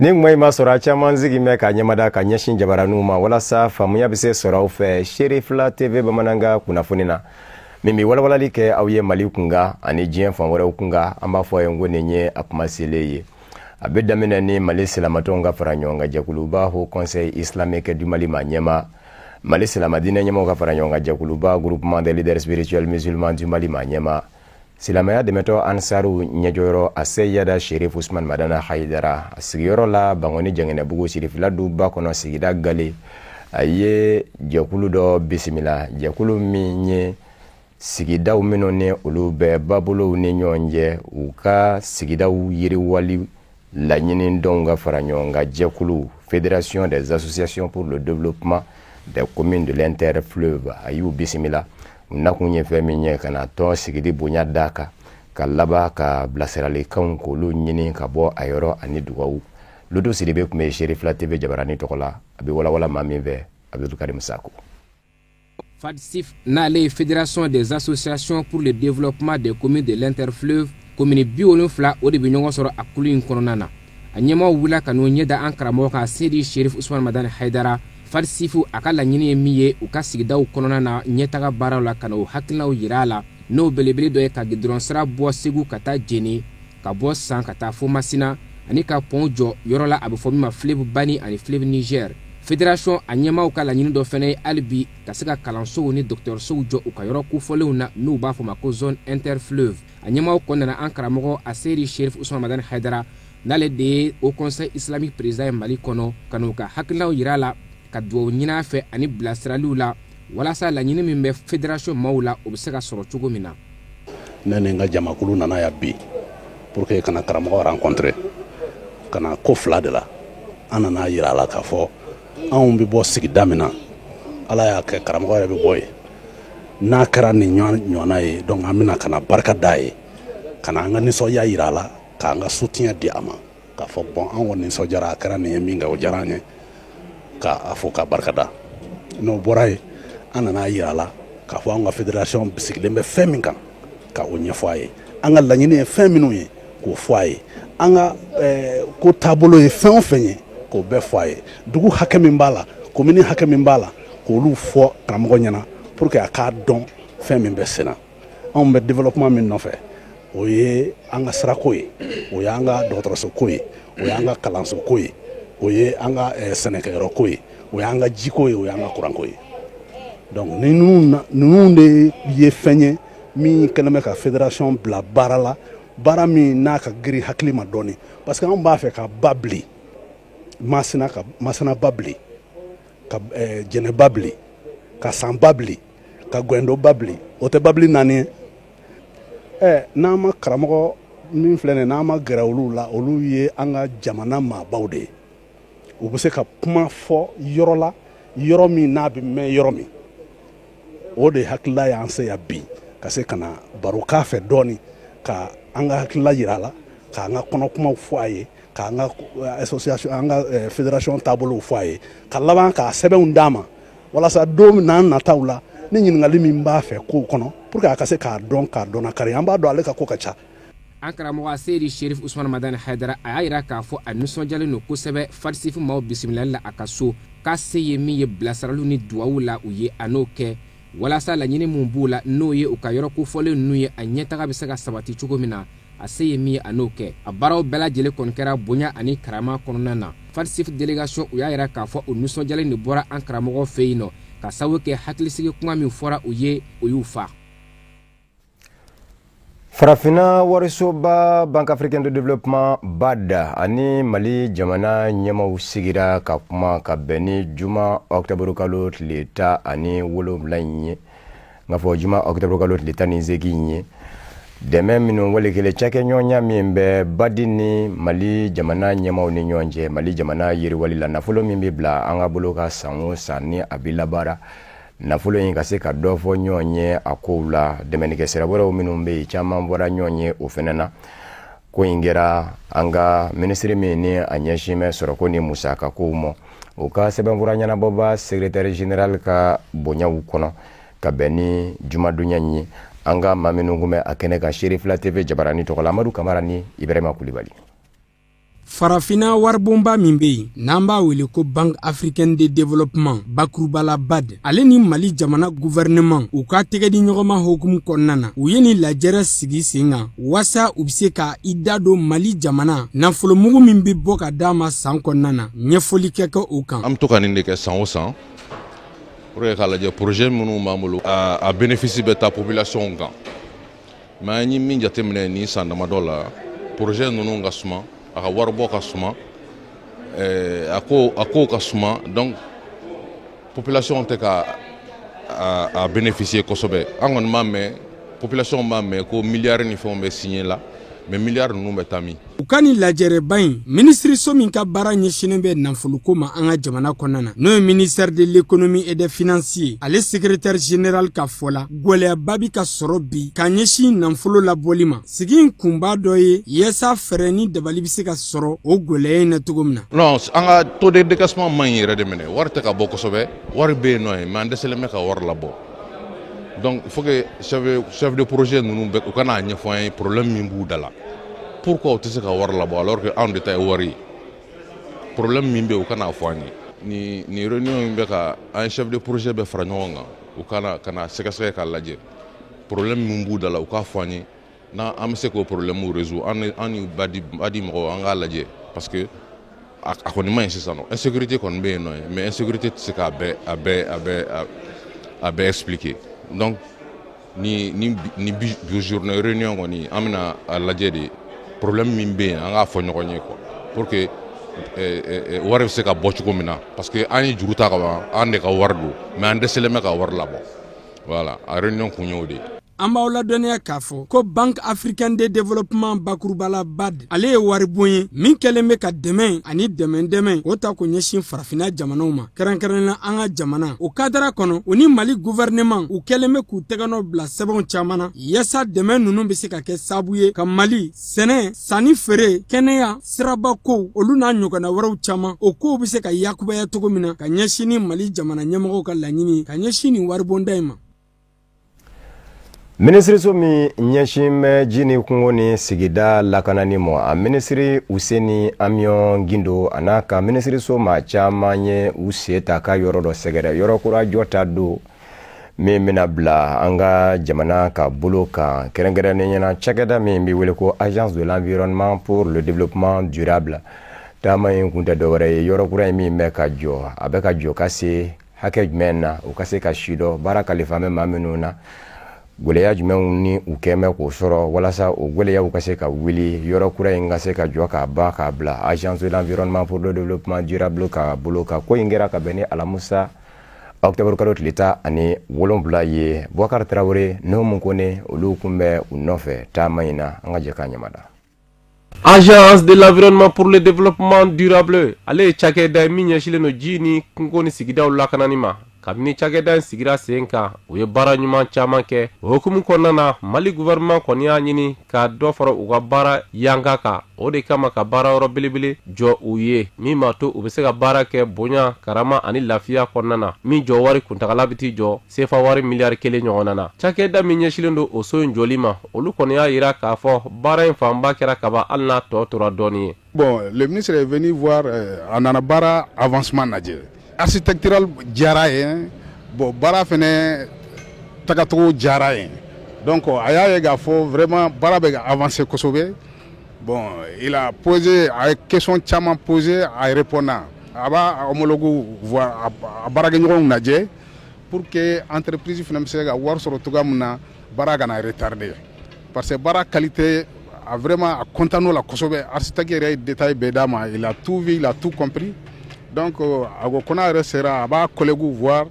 Ni kuma in ma sɔrɔ, a caman sigi bɛ ka ɲɛmada ka ɲɛsin jabaraninw ma walasa faamuya bɛ se sɔrɔ aw fɛ Serifila TV bamanankan kunnafoni na, min bɛ walawalali kɛ aw ye Mali kunkan ani diɲɛ fan wɛrɛw kunkan. An b'a fɔ ye ko nin ye a kuma selen ye. A bɛ daminɛ ni Mali silamatɔnw ka fara ɲɔgɔn kan jɛkuluba, Haut Conseil Islamique du Mali ma ɲɛma, Mali silamadinɛ ɲɛmɔgɔw ka fara ɲɔgɔn kan jɛkuluba, Groupement des leaders spirituels musulmans du Mali ma ɲɛma, silamɛya dɛmɛtɔ Ansaru ɲɛjɔyɔrɔ, Aseyada Sherif Usman Madana Hayidara, a sigiyɔrɔ la Bangoni Jɛngɛnɛbugu, Sirifila duba kɔnɔ, sigida Gale, a ye jɛkulu dɔ bisimila, jɛkulu min ye sigidaw minnu ni olu bɛ babolow ni ɲɔgɔn cɛ, u ka sigidaw yiriwali laɲini dɔw ka fara ɲɔgɔn kan jɛkulu, Fédération des associations pour le développement des communes de l'interfleuve. A y'u bisimila. U nakun ye fɛn min ye, ka na tɔn sigili bonya d'a kan, ka laban ka bilasiralikanw k'olu ɲini ka bɔ a yɔrɔ ani dugawu. Lutu Sidibe tun bɛ Serifila TV jabarani tɔgɔ la. A bɛ walawala maa min fɛ, Abdulkarim Sako. FADSIF, n'ale ye Fédération des associations pour le développement des communes de l'interfleuve, commune 70, o de bɛ ɲɔgɔn sɔrɔ a kulu in kɔnɔna na. A ɲɛmaaw wulila ka n'u ɲɛ da an karamɔgɔ kan, Seyidi Sherif Usman Madani Hayidara. FADSIF, a ka laɲini ye min ye u ka sigidaw kɔnɔna na ɲɛtaga baaraw la, ka n'o hakilinaw yira a la, n'o belebele dɔ ye ka gidɔrɔn sira bɔ Segu ka taa Jeni, ka bɔ San ka taa fo Masina, ani ka pɔn jɔ yɔrɔ la a bɛ fɔ min ma fleuve Bani ani fleuve Niger. Fédération a ɲɛmaaw ka laɲini dɔ fana ye hali bi ka se ka kalansow ni dɔgɔtɔrɔsow jɔ u ka yɔrɔ kofɔlenw na, n'u b'a fɔ ma ko zone interfleuve. A ɲɛmaaw kɔni nana an karamɔgɔ Aseyidi Sherif Usman Madani Hayidara, n'ale de ye Haut Conseil Islamique président ye Mali kɔnɔ, ka n'u ka hakilinaw yira a la, ka dugawu ɲini a fɛ ani bilasiraliw la, walasa laɲini min bɛ fédération maaw la, o bɛ se ka sɔrɔ cogo min na. Ne ni n ka jamakulu nana yan bi pour que ka na karamɔgɔ rencontrer, ka na ko fila de la. An nana yira a la k'a fɔ anw bɛ bɔ sigida min na, Ala y'a kɛ karamɔgɔ yɛrɛ bɛ bɔ yen. N'a kɛra nin ɲɔgɔnna ye, donc an bɛna ka na barika d'a ye, ka na an ka nisɔndiya yira a la, k'an ka soutien di a ma, k'a fɔ bon, an kɔni nisɔndiyara, a kɛra nin ye min kɛ, o diyara an ye, k'a fɔ ka barika da. N'o bɔra yen, an nana yira a la k'a fɔ an ka fédération sigilen bɛ fɛn min kan, ka o ɲɛfɔ a ye, an ka laɲini ye fɛn minnu ye, k'o fɔ a ye, an ka ko taabolo ye fɛn o fɛn ye, k'o bɛɛ fɔ a ye, dugu hakɛ min b'a la, commune hakɛ min b'a la, k'olu fɔ karamɔgɔ ɲɛna pour que a k'a dɔn fɛn min bɛ sen na. Anw bɛ développement min nɔfɛ, o ye an ka sirako ye, o y'an ka dɔgɔtɔrɔsoko ye, o y'an ka kalansoko ye, o ye an ka sɛnɛkɛyɔrɔko ye, o y'an ka jiko ye, o y'an ka kuranko ye. Donc ninnu de ye fɛn ye min kɛlen bɛ ka fédération bila baara la, baara min n'a ka girin hakili ma dɔɔni, parce que anw b'a fɛ ka ba bili Masina, ka Masina ba bili, ka Jɛnɛ ba bili, ka San ba bili, ka Gwendo ba bili. O tɛ babili naani ye. Ɛ, n'an ma karamɔgɔ min filɛ nin ye, n'an ma gɛrɛ olu la, olu ye an ka jamana maabaw de ye, u bɛ se ka kuma fɔ yɔrɔ la, yɔrɔ min n'a bɛ mɛn yɔrɔ min. O de hakilila y'an se yan bi, ka se ka na baro k'a fɛ dɔɔni, ka an ka hakilila yira a la, k'an ka kɔnɔkumaw fɔ a ye, k'an ka association, an ka fédération taabolow fɔ a ye, ka laban k'a sɛbɛnw d'a ma, walasa don n'an nataw la, ni ɲininkali min b'a fɛ kow kɔnɔ, pour que a ka se k'a dɔn, k'a dɔn kari. An b'a dɔn ale ka ko ka ca. An karamɔgɔ Seyidi Sherif Usman Madani Hayidara, a y'a yira k'a fɔ a nisɔndiyalen don kosɛbɛ FADSIF maaw bisimilali la a ka so, k'a se ye min ye bilasiraliw ni duwawu la u ye, a n'o kɛ, walasa laɲini min b'u la, n'o ye u ka yɔrɔ kofɔlen ninnu ye, a ɲɛtaga bɛ se ka sabati cogo min na, a se ye min ye, a n'o kɛ. A baaraw bɛɛ lajɛlen kɔni kɛra bonya ani karama kɔnɔna na. FADSIF délégation, u y'a yira k'a fɔ u nisɔndiyalen de bɔra an karamɔgɔ fɛ yen nɔ, ka sababu kɛ hakilisigi kuma min fɔra u ye, o y'u fa. Farafinna warisoba, Banque africaine de développement, BAD, ani Mali jamana ɲɛmaw sigira ka kuma ka bɛn ni juma octobre kalo tile 17 in ye, n k'a fɔ juma octobre kalo tile 18 ye, dɛmɛ minnu wali kelen cakɛɲɔgɔnya min bɛ BAD ni Mali jamana ɲɛmaw ni ɲɔgɔn cɛ Mali jamana yiriwali la, nafolo min bɛ bila an ka bolo ka san o san, ni a bɛ labaara, nafolo in ka se ka dɔ fɔ ɲɔgɔn ye a kow la, dɛmɛnikɛ sira wɛrɛw minnu bɛ yen, caman bɔra ɲɔgɔn ye o fɛnɛ na. Ko in kɛra an ka minisiri min ni a ɲɛsin bɛ sɔrɔko ni musaka kow ma, o ka sɛbɛnfura ɲɛnabɔba, secrétaire général ka bonyaw kɔnɔ, ka bɛn ni jumadonya in ye. An ka maa minnu kun bɛ a kɛnɛ kan Serifila TV jabarani tɔgɔ la, Amadu Kamara ni Ibrahima Kulibali. Farafinna waribonba min bɛ yen, n'an b'a wele ko Banque africaine de développement, bakurubala BAD, ale ni Mali jamana gouvernement, u ka tɛgɛ di ɲɔgɔnma hukumu kɔnɔna na, u ye nin lajɛrɛ sigi sen kan waasa u bɛ se ka i da don Mali jamana nafolomugu min bɛ bɔ ka d'a ma san kɔnɔna na, ɲɛfɔli kɛ o kan. An bɛ to ka nin de kɛ san o san pour que k'a lajɛ projet minnu b'an bolo, a bénéfice bɛ taa population kan. Mais an ye min jateminɛ nin san damadɔ la, projet ninnu ka suma, a ka waribɔ ka suma, a ko ka suma, donc population tɛ ka a bénéficier kosɛbɛ. An kɔni b'a mɛn, population b'a mɛn ko miliyari ni fɛnw bɛ signé la, mais miliyari ninnu bɛ taa min? U ka nin lajɛrɛba in, minisiriso min ka baara ɲɛsinnen bɛ nafoloko ma an ka jamana kɔnɔna na, n'o ye ministère de l'Économie et des Finances ye, ale secrétaire général ka fɔ la, gwɛlɛyaba bi ka sɔrɔ bi ka ɲɛsin nafolo labɔli ma. Sigi in kunba dɔ ye yaasa fɛɛrɛ ni dabali bɛ se ka sɔrɔ o gwɛlɛya in na cogo min na. Non, an ka taux de décaissement man ɲi yɛrɛ de minɛ. Wari tɛ ka bɔ kosɛbɛ. Wari bɛ yen nɔ ye, mais an dɛsɛlen bɛ ka wari labɔ. Donc il faut que chef de projet ninnu bɛ u ka n'a ɲɛfɔ an ye problème min b'u da la, pourquoi u tɛ se ka wari labɔ alors que anw de ta ye wari ye. Problème min bɛ yen, u ka n'a fɔ an ye. Ni réunion in bɛ ka an chef de projet bɛ fara ɲɔgɔn kan, u ka na sɛgɛsɛgɛ k'a lajɛ problème min b'u da la, u k'a fɔ an ye, n'an an bɛ se k'o problème résoudre, an ni BAD mɔgɔw, an k'a lajɛ, parce que a kɔni ma ɲi sisan nɔ. Insécurité kɔni bɛ yen nɔ ye, mais insécurité tɛ se k'a bɛɛ a bɛɛ a bɛɛ a bɛɛ expliquer. Donc ni bi journée réunion kɔni, an bɛna a lajɛ de problème min bɛ yen, an k'a fɔ ɲɔgɔn ye quoi, pour que wari bɛ se ka bɔ cogo min na, parce que an ye juru ta ka ban, an de ka wari don, mais an dɛsɛlen bɛ ka wari labɔ. Voilà, a réunion kun y'o de ye. An b'aw ladɔnniya k'a fɔ ko Banque africaine de développement, bakurubala BAD, ale ye waribon ye min kɛlen bɛ ka dɛmɛ ani dɛmɛ dɛmɛ o ta k'o ɲɛsin farafinna jamanaw ma, kɛrɛnkɛrɛnnenya an ka jamana. O kadara kɔnɔ, u ni Mali gouvernement, u kɛlen bɛ k'u tɛgɛnɔ bila sɛbɛnw caman na yaasa dɛmɛ ninnu bɛ se ka kɛ sababu ye ka Mali sɛnɛ, sanni, feere, kɛnɛya, siraba kow, olu n'a ɲɔgɔnna wɛrɛw caman, o kow bɛ se ka yakubaya cogo min na ka ɲɛsin ni Mali jamana ɲɛmɔgɔw ka laɲini ka ɲɛsin nin waribonda in ma. Minisiriso min ɲɛsin bɛ ji ni kungo ni sigida lakanani ma, a minisiri Useni Amiɔn Gindo, a n'a ka minisiriso maa caman ye u se ta ka yɔrɔ dɔ sɛgɛrɛ, yɔrɔ kura jɔ ta don min bɛna bila an ka jamana ka bolo kan, kɛrɛnkɛrɛnnen ɲɛna cakɛda min bɛ wele ko Agence de l'Environnement pour le Développement Durable. Taama in kun tɛ dɔwɛrɛ ye, yɔrɔ kura in min bɛ ka jɔ, a bɛ ka jɔ ka se hakɛ jumɛn na, u ka se ka si dɔn baara kalifa bɛ maa minnu na, gwɛlɛya jumɛnw ni u kɛn bɛ k'o sɔrɔ, walasa o gwɛlɛyaw ka se ka wuli, yɔrɔ kura in ka se ka jɔ k'a ban k'a bila Agence de l'Environnement pour le Développement Durable ka bolo kan. Ko in kɛra ka bɛn ni alamusa octobre kalo tile 17 ye. Bubakari Tarawele, Nuhumu Kone, olu kun bɛ u nɔfɛ taama in na. An ka jɛ k'a ɲamada. Agence de l'Environnement pour le Développement Durable, ale ye cakɛda ye min ɲɛsinnen don ji ni kungo ni sigidaw lakanani ma. Kabini cakɛda in sigira sen kan, u ye baara ɲuman caman kɛ. O hukumu kɔnɔna na, Mali gouvernement kɔni y'a ɲini ka dɔ fara u ka baara yanga kan. O de kama ka baara yɔrɔ belebele jɔ u ye min b'a to u bɛ se ka baara kɛ bonya, karama ani lafiya kɔnɔna na, min jɔ wari kuntagala bɛ t'i jɔ sefa wari miliyari 1 ɲɔgɔnna na. Cakɛda min ɲɛsinnen don o so in jɔli ma, olu kɔni y'a yira k'a fɔ baara in fanba kɛra kaban, hali n'a tɔ tora dɔɔnin ye. Bon, le ministre est venu voir, a nana baara avancement lajɛ. Architectural diyara ye, bon, baara fɛnɛ tagacogo diyara ye. Donc a y'a ye k'a fɔ vraiment baara bɛ ka avancer kosɛbɛ. Bon, il a posé, a ye question caman posé, a répondra. A b'a homologue voir, a baarakɛɲɔgɔnw lajɛ pour que entreprise fana bɛ se ka wari sɔrɔ cogoya min na, baara kana retarder, parce que baara qualité, a vraiment a content la kosɛbɛ. Architecte yɛrɛ ye détail bɛɛ d'a ma, il a tout vu, il a tout compris. Donc a ko ko n'a yɛrɛ sera, a b'a collègue voir,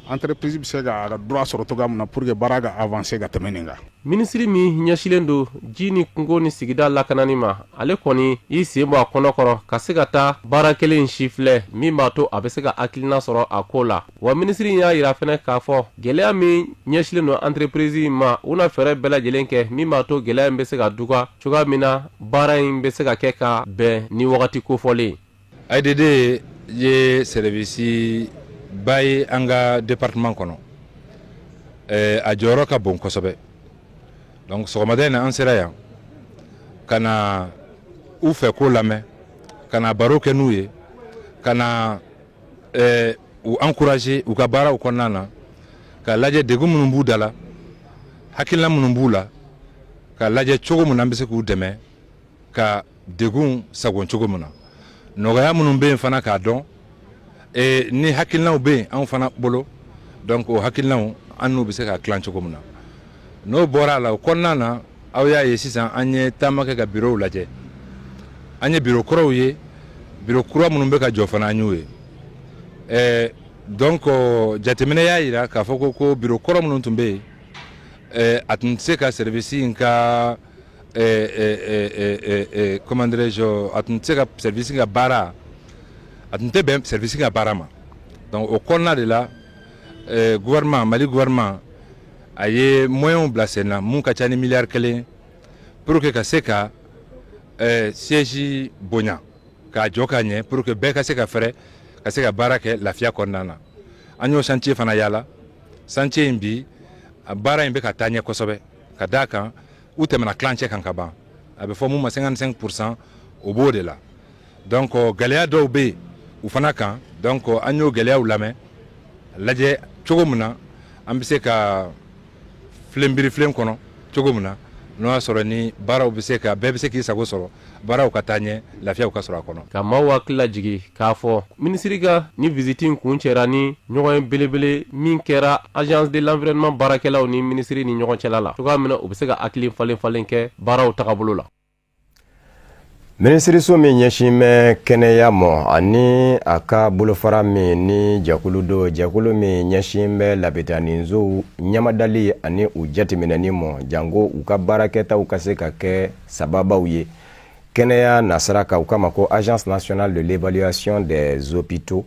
entreprise bɛ se ka a ka droit sɔrɔ cogoya min na pour que baara ka avancer ka tɛmɛ nin kan. Minisiri min ɲɛsilen don ji ni kungo ni sigida lakanani ma, ale kɔni y'i sen bɔ a kɔnɔ kɔrɔ ka se ka taa baara kelen in si filɛ min b'a to a bɛ se ka hakilina sɔrɔ a ko la. Wa minisiri y'a yira fɛnɛ k'a fɔ gɛlɛya min ɲɛsilen don entreprise in ma, u na fɛɛrɛ bɛɛ lajɛlen kɛ min b'a to gɛlɛya in bɛ se ka duga cogoya min na, baara in bɛ se ka kɛ ka bɛn ni wagati kofɔlen. AEDD ye service ba ye an ka département kɔnɔ, a jɔyɔrɔ ka bon kosɛbɛ. Donc sɔgɔmada in na, an sera yan ka na u fɛ ko lamɛn. Ka na baro kɛ n'u ye, ka na u encourager u ka baaraw kɔnɔna na, ka lajɛ degun minnu b'u da la, hakilina minnu b'u la, ka lajɛ cogo min na an bɛ se k'u dɛmɛ ka degun sagon cogo min na, nɔgɔya minnu bɛ yen fana k'a dɔn, ni hakilinaw bɛ yen anw fana bolo, donc o hakilinaw an n'u bɛ se ka tilan cogo min na. N'o bɔra a la, o kɔnɔna na, aw y'a ye sisan an ye taama kɛ ka bureau lajɛ. An ye bureau kɔrɔw ye, bureau kura minnu bɛ ka jɔ fana, an y'u ye. Donc jateminɛ y'a jira k'a fɔ ko bureau kɔrɔ minnu tun bɛ yen, a tun tɛ se ka service in ka, comment dirais-je, a tun tɛ se ka service ka baara, a tun tɛ bɛn service ka baara ma. Donc o kɔnɔna de la, gouvernement, Mali gouvernement, a ye moyens bila sen na mun ka ca ni miliyari 1 pour que ka se ka siège bonya k'a jɔ ka ɲɛ, pour que bɛɛ ka se ka fɛrɛ ka se ka baara kɛ lafiya kɔnɔna na. An y'o chantier fana yala. Chantier in bi, a baara in bɛ ka taa ɲɛ kosɛbɛ, ka d'a kan u tɛmɛna tilancɛ kan ka ban, a bɛ fɔ mun ma 55 %, o b'o de la. Donc gɛlɛya dɔw bɛ yen u fana kan, donc an y'o gɛlɛyaw lamɛn, lajɛ cogo min na an bɛ se ka filenbiri filen kɔnɔ cogo min na, n'o y'a sɔrɔ ni baaraw bɛ se ka, bɛɛ bɛ se k'i sago sɔrɔ, baaraw ka taa ɲɛ, lafiyaw ka sɔrɔ a kɔnɔ. Ka maaw hakili lajigi k'a fɔ minisiri ka ni visite in kun cɛra ni ɲɔgɔn ye belebele min kɛra Agence de l'environnement baarakɛlaw ni minisiri ni ɲɔgɔn cɛla la, cogoya min na u bɛ se ka hakili falen falen kɛ baaraw tagabolo la. Minisiriso min ɲɛsin bɛ kɛnɛya ma ani a ka bolofara min ni jɛkulu do, jɛkulu min ɲɛsin bɛ labitanisow ɲamadali ani u jateminɛni ma, janko u ka baarakɛtaw ka se ka kɛ sababaw ye kɛnɛya nasira kan, u kama ko Agence nationale de l'évaluation des hôpitaux,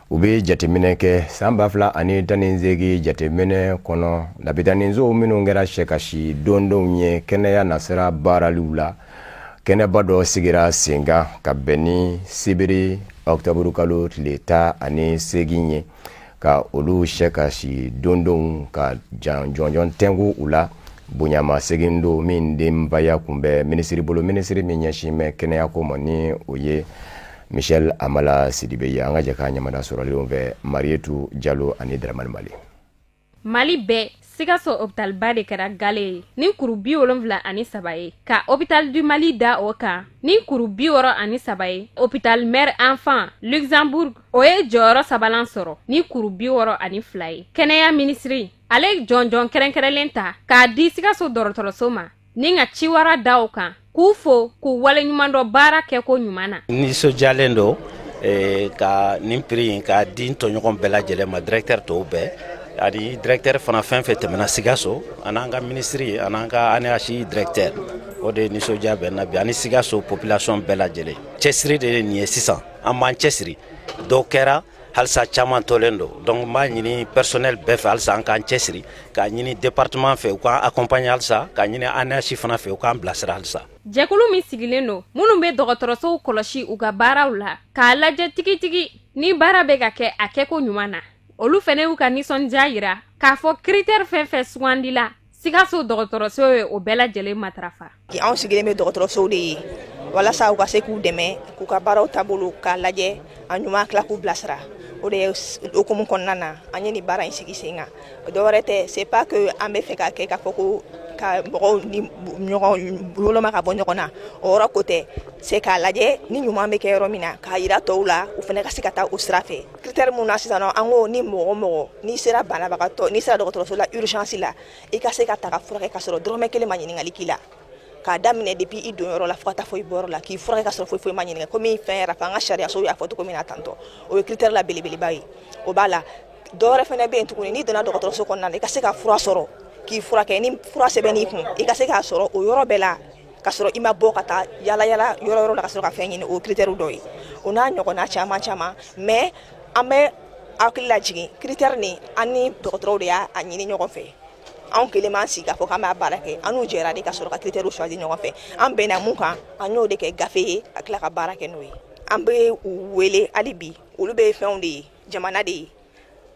u bɛ jateminɛ kɛ. San 2018 jateminɛ kɔnɔ, labitanisow minnu kɛra sɛkasi dondenw ye kɛnɛya nasira baaraliw la, kɛnɛba dɔ sigira sen kan ka bɛn ni sibiri ɔkutɔburu kalo tile 18 ye, ka olu sɛ kasi dondenw ka jan jɔnjɔn tɛnku u la. Bonyama segin don min denbaya kun bɛ minisiri bolo, minisiri min ɲɛsin bɛ kɛnɛyako ma, ni o ye Michel Amala Sidibe ye. An ka jɛ k'a ɲamada sɔrɔlenw fɛ Marietu Jalo ani Dramani Mali. Mali bɛɛ, Sikaso hôpitalba de kɛra gale ye ni kuru 73 ye, ka Hôpital du Mali da o kan ni kuru 63 ye. Hôpital Mère Enfant Luxembourg, o ye jɔyɔrɔ sabanan sɔrɔ ni kuru 62 ye. Kɛnɛya minisiri ale jɔnjɔn kɛrɛnkɛrɛnlen ta k'a di Sikaso dɔgɔtɔrɔso ma ni ka ciwara da o kan, k'u fo k'u waleɲuman dɔn baara kɛko ɲuman na. Nisɔndiyalen don ka nin prix in k'a di n tɔɲɔgɔn bɛɛ lajɛlen ma, directeur tɔw bɛɛ ani directeur fana fɛn fɛn tɛmɛna Sikaso, ani ka minisiri, ani ka ANH directeur. O de ye nisɔndiya bɛ n na bi, ani Sikaso population bɛɛ lajɛlen. Cɛsiri de ye nin ye sisan, an b'an cɛsiri, dɔw kɛra, halisa caman tolen don. Donc n b'a ɲini personnel bɛɛ fɛ, halisa an k'an cɛsiri, k'a ɲini département fɛ u k'an accompagner, halisa k'a ɲini ANH fana fɛ u k'an bilasira halisa. Jɛkulu min sigilen don minnu bɛ dɔgɔtɔrɔsow kɔlɔsi u ka baaraw la k'a lajɛ tigitigi ni baara bɛ ka kɛ a kɛko ɲuman na, olu fana y'u ka nisɔndiya yira k'a fɔ critère fɛn fɛn sugandila, Sikaso dɔgɔtɔrɔso ye o bɛɛ lajɛlen matarafa. Anw sigilen bɛ dɔgɔtɔrɔsow de ye walasa u ka se k'u dɛmɛ k'u ka baaraw taabolo k'a lajɛ a ɲuman, tila k'u bilasira. O de ye hukumu kɔnɔna na an ye nin baara in sigi sen kan. Dɔwɛrɛ tɛ, c'est pas que an bɛ fɛ k'a kɛ k'a fɔ ko ka mɔgɔw ni ɲɔgɔn woloma ka bɔ ɲɔgɔn na, o yɔrɔ ko tɛ. C'est k'a lajɛ ni ɲuman bɛ kɛ yɔrɔ min na, k'a yira tɔw la, u fana ka se ka taa o sira fɛ. Critère mun na sisan nɔ, an ko ni mɔgɔ mɔgɔ n'i sera banabagatɔ, n'i sera dɔgɔtɔrɔso la urgence la, i ka se ka ta ka furakɛ ka sɔrɔ dɔrɔmɛ kelen ma ɲininkali k'i la, k'a daminɛ depuis i don yɔrɔ la fo ka taa fɔ i bɔyɔrɔ la, k'i furakɛ ka sɔrɔ foyi foyi ma ɲininka, komi fɛn yɛrɛ fɔ an ka sariyasow y'a fɔ cogo min na tantɔ. O ye critère la belebeleba ye, o b'a la. Dɔwɛrɛ fana bɛ yen tuguni, n'i donna dɔgɔtɔrɔso kɔnɔna na, i ka se ka fura sɔrɔ k'i furakɛ. Ni fura sɛbɛnn'i kun, i ka se k'a sɔrɔ o yɔrɔ bɛɛ la ka sɔrɔ i ma bɔ ka taa yala yala yɔrɔ yɔrɔ la ka sɔrɔ ka fɛn ɲini. O critère dɔ ye, o n'a ɲɔgɔnna caman caman. Mais an bɛ hakili lajigin, critère nin, an ni dɔgɔtɔrɔw de y'a ɲini ɲɔgɔn fɛ. Anw kelen m'an sigi k'a fɔ k'an b'a baara kɛ, an n'u jɛra de ka sɔrɔ ka critère choisi ɲɔgɔn fɛ. An bɛnna mun kan, an y'o de kɛ gafe ye ka tila ka baara kɛ n'o ye. An bɛ u wele hali bi, olu bɛ fɛnw de ye, jamana de ye,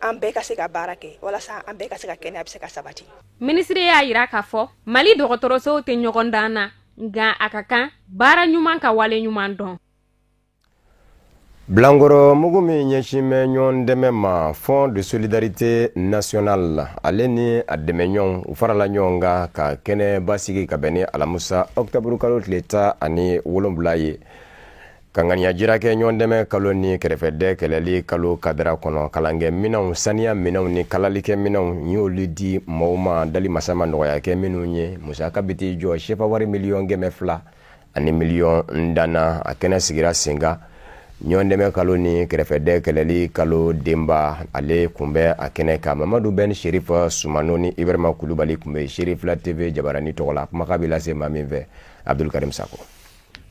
an bɛɛ ka se ka baara kɛ walasa an bɛɛ ka se ka kɛnɛya bɛ se ka sabati. Minisiri y'a yira k'a fɔ Mali dɔgɔtɔrɔsow tɛ ɲɔgɔn dan na, nka a ka kan baara ɲuman ka wale ɲuman dɔn. Bilankɔrɔ mugu min ɲɛsin bɛ ɲɔgɔn dɛmɛ ma, Fonds de solidarité nationale, ale ni a dɛmɛɲɔgɔnw, u farala ɲɔgɔn kan ka kɛnɛ basigi ka bɛn ni alamisa ɔkutɔburu kalo tile 17 ye, ka ŋaniya jira kɛ ɲɔgɔn dɛmɛ kalo ni kɛrɛfɛdɛn kɛlɛli kalo kadara kɔnɔ. Kalankɛ minɛnw, saniya minɛnw ni kalalikɛ minɛnw y'olu di maaw ma dali masa ma nɔgɔya kɛ minnu ye. Musaka bɛ t'i jɔ sefa wari 200,000,000 danna. A kɛnɛ sigira sen kan ɲɔgɔn dɛmɛ kalo ni kɛrɛfɛdɛn kɛlɛli kalo denba, ale kun bɛ a kɛnɛ kan. Mamadu Ben Sherif Sumano ni Ibrahima Kulubali kun bɛ Serifila TV jabarani tɔgɔ la. Kumakan bɛ lase maa min fɛ, Abdulkarim Sako.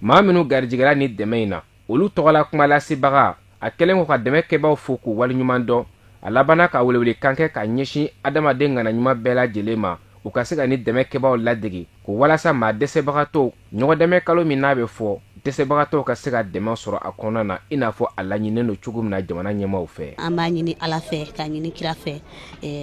Maa minnu garijɛgɛra ni dɛmɛ in na, olu tɔgɔla kuma lasebaga, a kɛlen kɔ ka dɛmɛ kɛbaaw fo k'u waleɲuman dɔn, a labanna ka welewelekan kɛ ka ɲɛsin adamaden ŋana ɲuman bɛɛ lajɛlen ma, u ka se ka ni dɛmɛ kɛbaaw ladege ko walasa maa dɛsɛbagatɔw, ɲɔgɔn dɛmɛ kalo min n'a bɛ fɔ, dɛsɛbagatɔw ka se ka dɛmɛ sɔrɔ a kɔnɔna na, i n'a fɔ a laɲininen don cogo min na jamana ɲɛmaaw fɛ. An b'a ɲini Ala fɛ, k'a ɲini kira fɛ,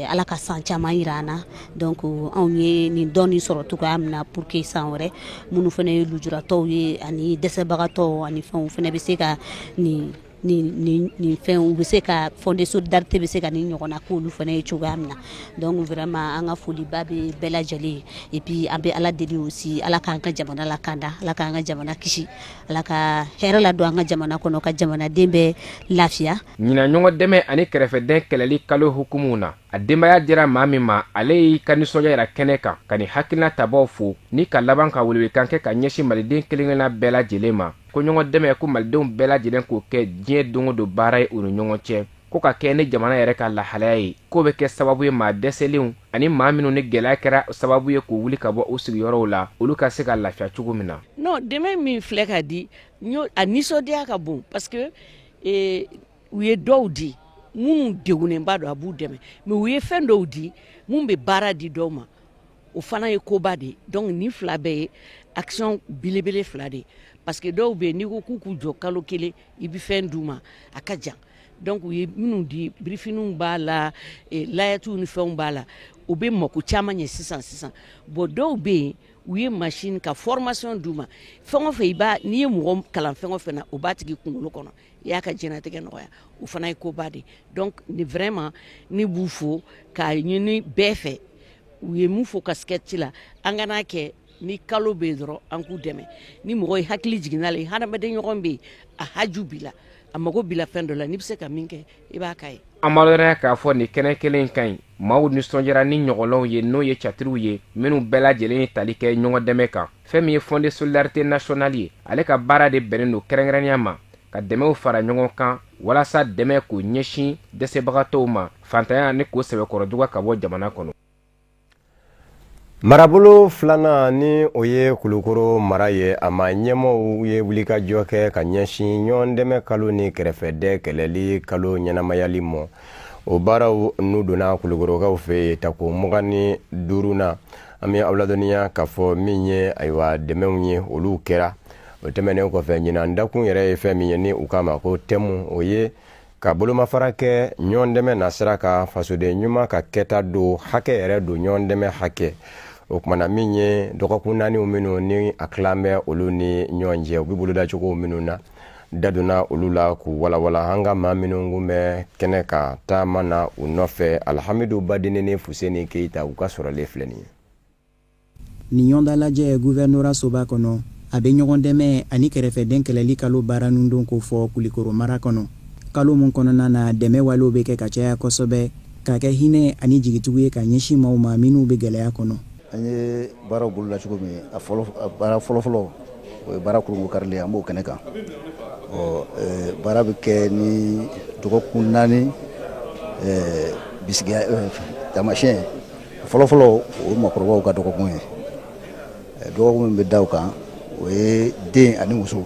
Ala ka san caman yira an na. Donc anw ye nin dɔɔni sɔrɔ cogoya min na, pour que san wɛrɛ minnu fana ye lujuratɔw ye ani dɛsɛbagatɔw ani fɛnw fana bɛ se ka nin nin nin nin fɛn, u bɛ se ka Fonds de solidarité bɛ se ka nin ɲɔgɔnna k'olu fana ye cogoya min na. Donc vraiment, an ka foliba bɛ bɛɛ lajɛlen ye. Et puis an bɛ Ala deli aussi, Ala k'an ka jamana lakanda, Ala k'an ka jamana kisi, Ala ka hɛrɛ ladon an ka jamana kɔnɔ, ka jamanaden bɛɛ lafiya. Ɲinan ɲɔgɔn dɛmɛ ani kɛrɛfɛdɛn kɛlɛli kalo hukumu na, a denbaya dira maa min ma, ale y'i ka nisɔndiya yira kɛnɛ kan ka nin hakilina tabaw fo ni ka laban ka welewelekan kɛ ka ɲɛsin maliden kelen-kelenna bɛɛ lajɛlen ma ko ɲɔgɔn dɛmɛ, ko malidenw bɛɛ lajɛlen k'o kɛ diɲɛ don o don baara ye u ni ɲɔgɔn cɛ, ko ka kɛ ni jamana yɛrɛ ka lahalaya ye, k'o bɛ kɛ sababu ye maa dɛsɛlenw ani maa minnu ni gɛlɛya kɛra sababu ye k'u wuli ka bɔ u sigiyɔrɔw la, olu ka se ka lafiya cogo min na. Non, dɛmɛ min filɛ ka di, a nisɔndiya ka bon, parce que u ye dɔw di minnu degunnenba don, a b'u dɛmɛ, mais u ye fɛn dɔw di mun bɛ baara di dɔw ma, o fana ye koba de ye. Donc nin fila bɛɛ ye action belebele fila de ye, parce que dɔw bɛ yen, n'i ko k'u k'u jɔ kalo kelen i bɛ fɛn d'u ma, a ka jan. Donc u ye minnu di, birifiniw b'a la, layɛtiw ni fɛnw b'a la, u bɛ mako caman ɲɛ sisan sisan. Bon, dɔw bɛ yen, u ye machine ka formation d'u ma. Fɛn o fɛn i b'a, n'i ye mɔgɔ kalan fɛn o fɛn na, o b'a tigi kunkolo kɔnɔ, i y'a ka diɲɛlatigɛ nɔgɔya, o fana ye koba de ye. Donc ni vraiment ne b'u fo k'a ɲini bɛɛ fɛ, u ye mun fɔ ka sketch la, an kana kɛ ni kalo bɛ yen dɔrɔn an k'u dɛmɛ. Ni mɔgɔ ye hakili jiginna la, hadamaden ɲɔgɔn bɛ yen, a haju b'i la, a mago b'i la fɛn dɔ la, n'i bɛ se ka min kɛ, i b'a k'a ye. An b'a dɔn k'a fɔ nin kɛnɛ kelen ka ɲi, maaw nisɔndiyara ni ɲɔgɔnlɔnw ye, n'o ye catiriw ye minnu bɛɛ lajɛlen ye tali kɛ ɲɔgɔn dɛmɛ kan. Fɛn min ye Fonds de solidarité nationale ye, ale ka baara de bɛnnen don kɛrɛnkɛrɛnnenya ma ka dɛmɛw fara ɲɔgɔn kan walasa dɛmɛ k'o ɲɛsin dɛsɛbagatɔw ma, fantanya ni k'o sɛbɛkɔrɔ juguya ka bɔ jamana kɔnɔ. Marabolo filanan, ni o ye Kulukoro mara ye, a ma ɲɛmɔgɔw ye wulikajɔ kɛ ka ɲɛsin ɲɔgɔn dɛmɛ kalo ni kɛrɛfɛdɛn kɛlɛli kalo ɲɛnamayali ma. O baaraw n'u donna Kulukorokaw fɛ yen tako 25 na. An bɛ aw ladɔnniya k'a fɔ min ye, ayiwa, dɛmɛw ye, olu kɛra. O tɛmɛnen kɔfɛ, ɲinan dakun yɛrɛ ye fɛn min ye ni u k'a ma ko thème, o ye ka bolomafara kɛ ɲɔgɔn dɛmɛ nasira ka fasoden ɲuman ka kɛta don hakɛ yɛrɛ don ɲɔgɔn dɛmɛ hakɛ. O kumana min ye dɔgɔkun naaniw minnu ni a tilan bɛ olu ni ɲɔgɔn cɛ, u bɛ boloda cogo minnu na, da donna olu la k'u walawala. An ka maa minnu kun bɛ kɛnɛ kan taama na u nɔfɛ, Alhamidu Badini ni Fuseni Keyita, u ka sɔrɔlen filɛ nin ye. Nin ɲɔgɔndalajɛ guvɛrnora soba kɔnɔ, a bɛ ɲɔgɔn dɛmɛ ani kɛrɛfɛdɛn kɛlɛli kalo baara nundon ko fɔ Kulikoro mara kɔnɔ, kalo mun kɔnɔna na dɛmɛ walew bɛ kɛ ka caya kosɛbɛ, ka kɛ hinɛ ani jigitugu ye ka ɲɛsin maaw ma minnu bɛ gɛlɛya kɔnɔ. An ye baaraw boloda cogo min, a fɔlɔ, a baara fɔlɔfɔlɔ, o ye baara kurungo karili, an b'o kɛnɛ kan. Ɔ baara bɛ kɛ ni dɔgɔkun 4 bisigiya taamasiyɛn fɔlɔfɔlɔ, o ye maakɔrɔbaw ka dɔgɔkun ye. Dɔgɔkun min bɛ da o kan, o ye den ani muso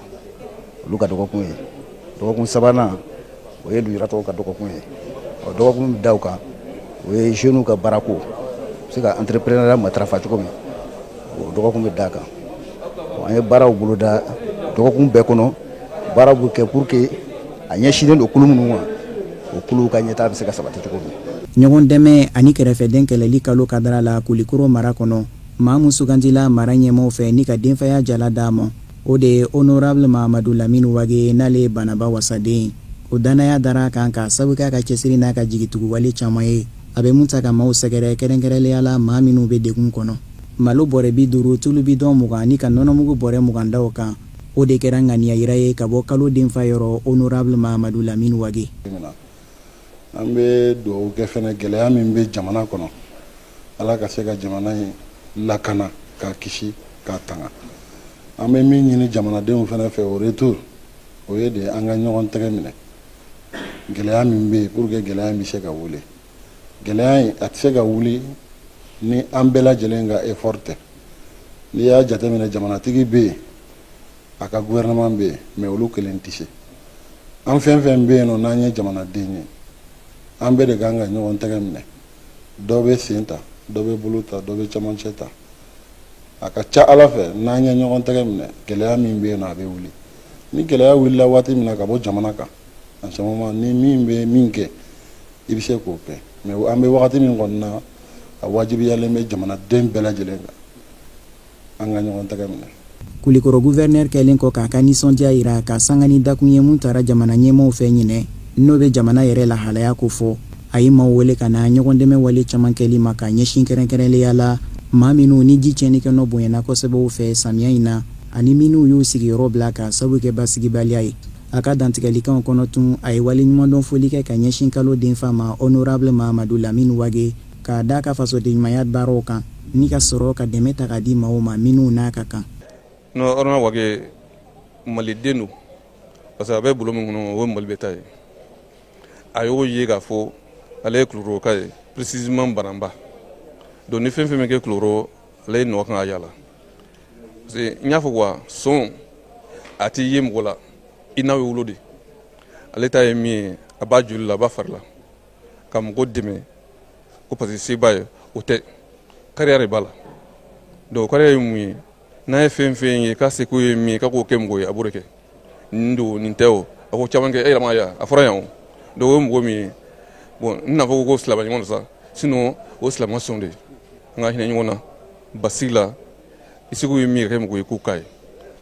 olu ka dɔgɔkun ye. Dɔgɔkun sabanan, o ye lujuratɔw ka dɔgɔkun ye. Ɔ dɔgɔkun min bɛ da o kan, o ye jeunes ka baarako, u bɛ se ka entrepreneuriat matarafa cogo min, o dɔgɔkun bɛ da kan. An ye baaraw boloda dɔgɔkun bɛɛ kɔnɔ. Baaraw bɛ kɛ pour que a ɲɛsinnen don kulu minnu ma, o kuluw ka ɲɛtaa bɛ se ka sabati cogo min. Ɲɔgɔn dɛmɛ ani kɛrɛfɛdɛn kɛlɛli kalo kadara la Kulikoro mara kɔnɔ, maa mun sugandila mara ɲɛmaaw fɛ ni ka denfaya jala d'a ma, o de ye honorable Mahamadu Lamini Wage, n'ale ye Banaba wasaden ye. O dannaya dara a kan k'a sabu kɛ a ka cɛsiri n'a ka jigituguwale caman ye, a bɛ mun ta ka maaw sɛgɛrɛ, kɛrɛnkɛrɛnlenya la maa minnu bɛ degun kɔnɔ. Malo bɔrɛ 50, tulu bidɔn 20 ni ka nɔnɔmugu bɔrɛ 20 da o kan, o de kɛra ŋaniyayira ye ka bɔ kalo denfa yɔrɔ honorable Mahamadu Lamini Wage. An bɛ dugawu kɛ fɛnɛ, gɛlɛya min bɛ jamana kɔnɔ, Ala ka se ka jamana in lakana, k'a kisi, k'a tanga. An bɛ min ɲini jamanadenw fɛnɛ fɛ au retour, o ye de an ka ɲɔgɔn tɛgɛ minɛ, gɛlɛya min bɛ yen, pour que gɛlɛya in bɛ se ka wuli. Gɛlɛya in, a tɛ se ka wuli ni an bɛɛ lajɛlen ka effort tɛ. N'i y'a jateminɛ, jamanatigi bɛ yen, a ka gouvernement bɛ yen, mais olu kelen tɛ se. An fɛn fɛn bɛ yen nɔ, n'an ye jamanaden ye, an bɛɛ de kan ka ɲɔgɔn tɛgɛ minɛ. Dɔ bɛ sen ta, dɔ bɛ bolo ta, dɔ bɛ cɛmancɛ ta. A ka ca Ala fɛ, n'an ye ɲɔgɔn tɛgɛ minɛ, gɛlɛya min bɛ yen nɔ, a bɛ wuli. Ni gɛlɛya wulila waati min na ka bɔ jamana kan, en ce moment, ni min bɛ min kɛ, i bɛ se k'o kɛ. Mais an bɛ wagati min kɔni na, a wajibiyalen bɛ jamanaden bɛɛ lajɛlen kan, an ka ɲɔgɔn tɛgɛ minɛ. Kulikɔrɔ gouverneur kɛlen kɔ k'a ka nisɔndiya yira ka sanga ni dakun ye mun tara jamana ɲɛmaaw fɛ ɲinɛ, n'o bɛ jamana yɛrɛ lahalaya ko fɔ, a ye maaw wele ka na ɲɔgɔn dɛmɛ wale caman kɛli ma ka ɲɛsin kɛrɛnkɛrɛnlenya la maa minnu ni ji tiɲɛnikɛnɔ bonyana kosɛbɛ u fɛ samiya in na, ani minnu y'u sigiyɔrɔ bila ka sabu kɛ basigibaliya ye. A ka dantigɛlikanw kɔnɔ tun, a ye waleɲumandɔn foli kɛ ka ɲɛsin kalo denfa ma, honorable Mahamadu Lamini Wage, k'a da ka fasodenɲumanya baaraw kan ni ka sɔrɔ ka dɛmɛ ta ka di maaw ma minnu n'a ka kan. Non, honorable Wage maliden don, parce que a bɛ bolo min kɔnɔ, o ye Mali bɛɛ ta ye. A y'o ye k'a fɔ ale ye Kulukɔrɔka ye, précisément Bananba. Donc ni fɛn fɛn bɛ kɛ Kulukɔrɔ, ale ye nɔ kan ka y'a la, parce que n y'a fɔ quoi, sɔn a tɛ ye mɔgɔ la, i n'a bɛ wolo de. Ale ta ye min ye, a b'a joli la, a b'a fari la, ka mɔgɔ dɛmɛ ko parce que se b'a ye, o tɛ, kariya de b'a la. Donc kariya ye mun ye? N'a ye fɛn fɛn ye k'a seko ye min ye k'a k'o kɛ mɔgɔ ye, a b'o de kɛ. Nin don, nin tɛ, o a ko caman kɛ, e yɛrɛ ma ye, a fɔra yan. O donc o ye mɔgɔ min ye, bon, n n'a fɔ ko silamɛ ɲɔgɔn don sa, sinon o silamɛ sɔn de, an ka hinɛ ɲɔgɔn na basigi la. I seko ye min ye ka kɛ mɔgɔ ye, k'o k'a ye.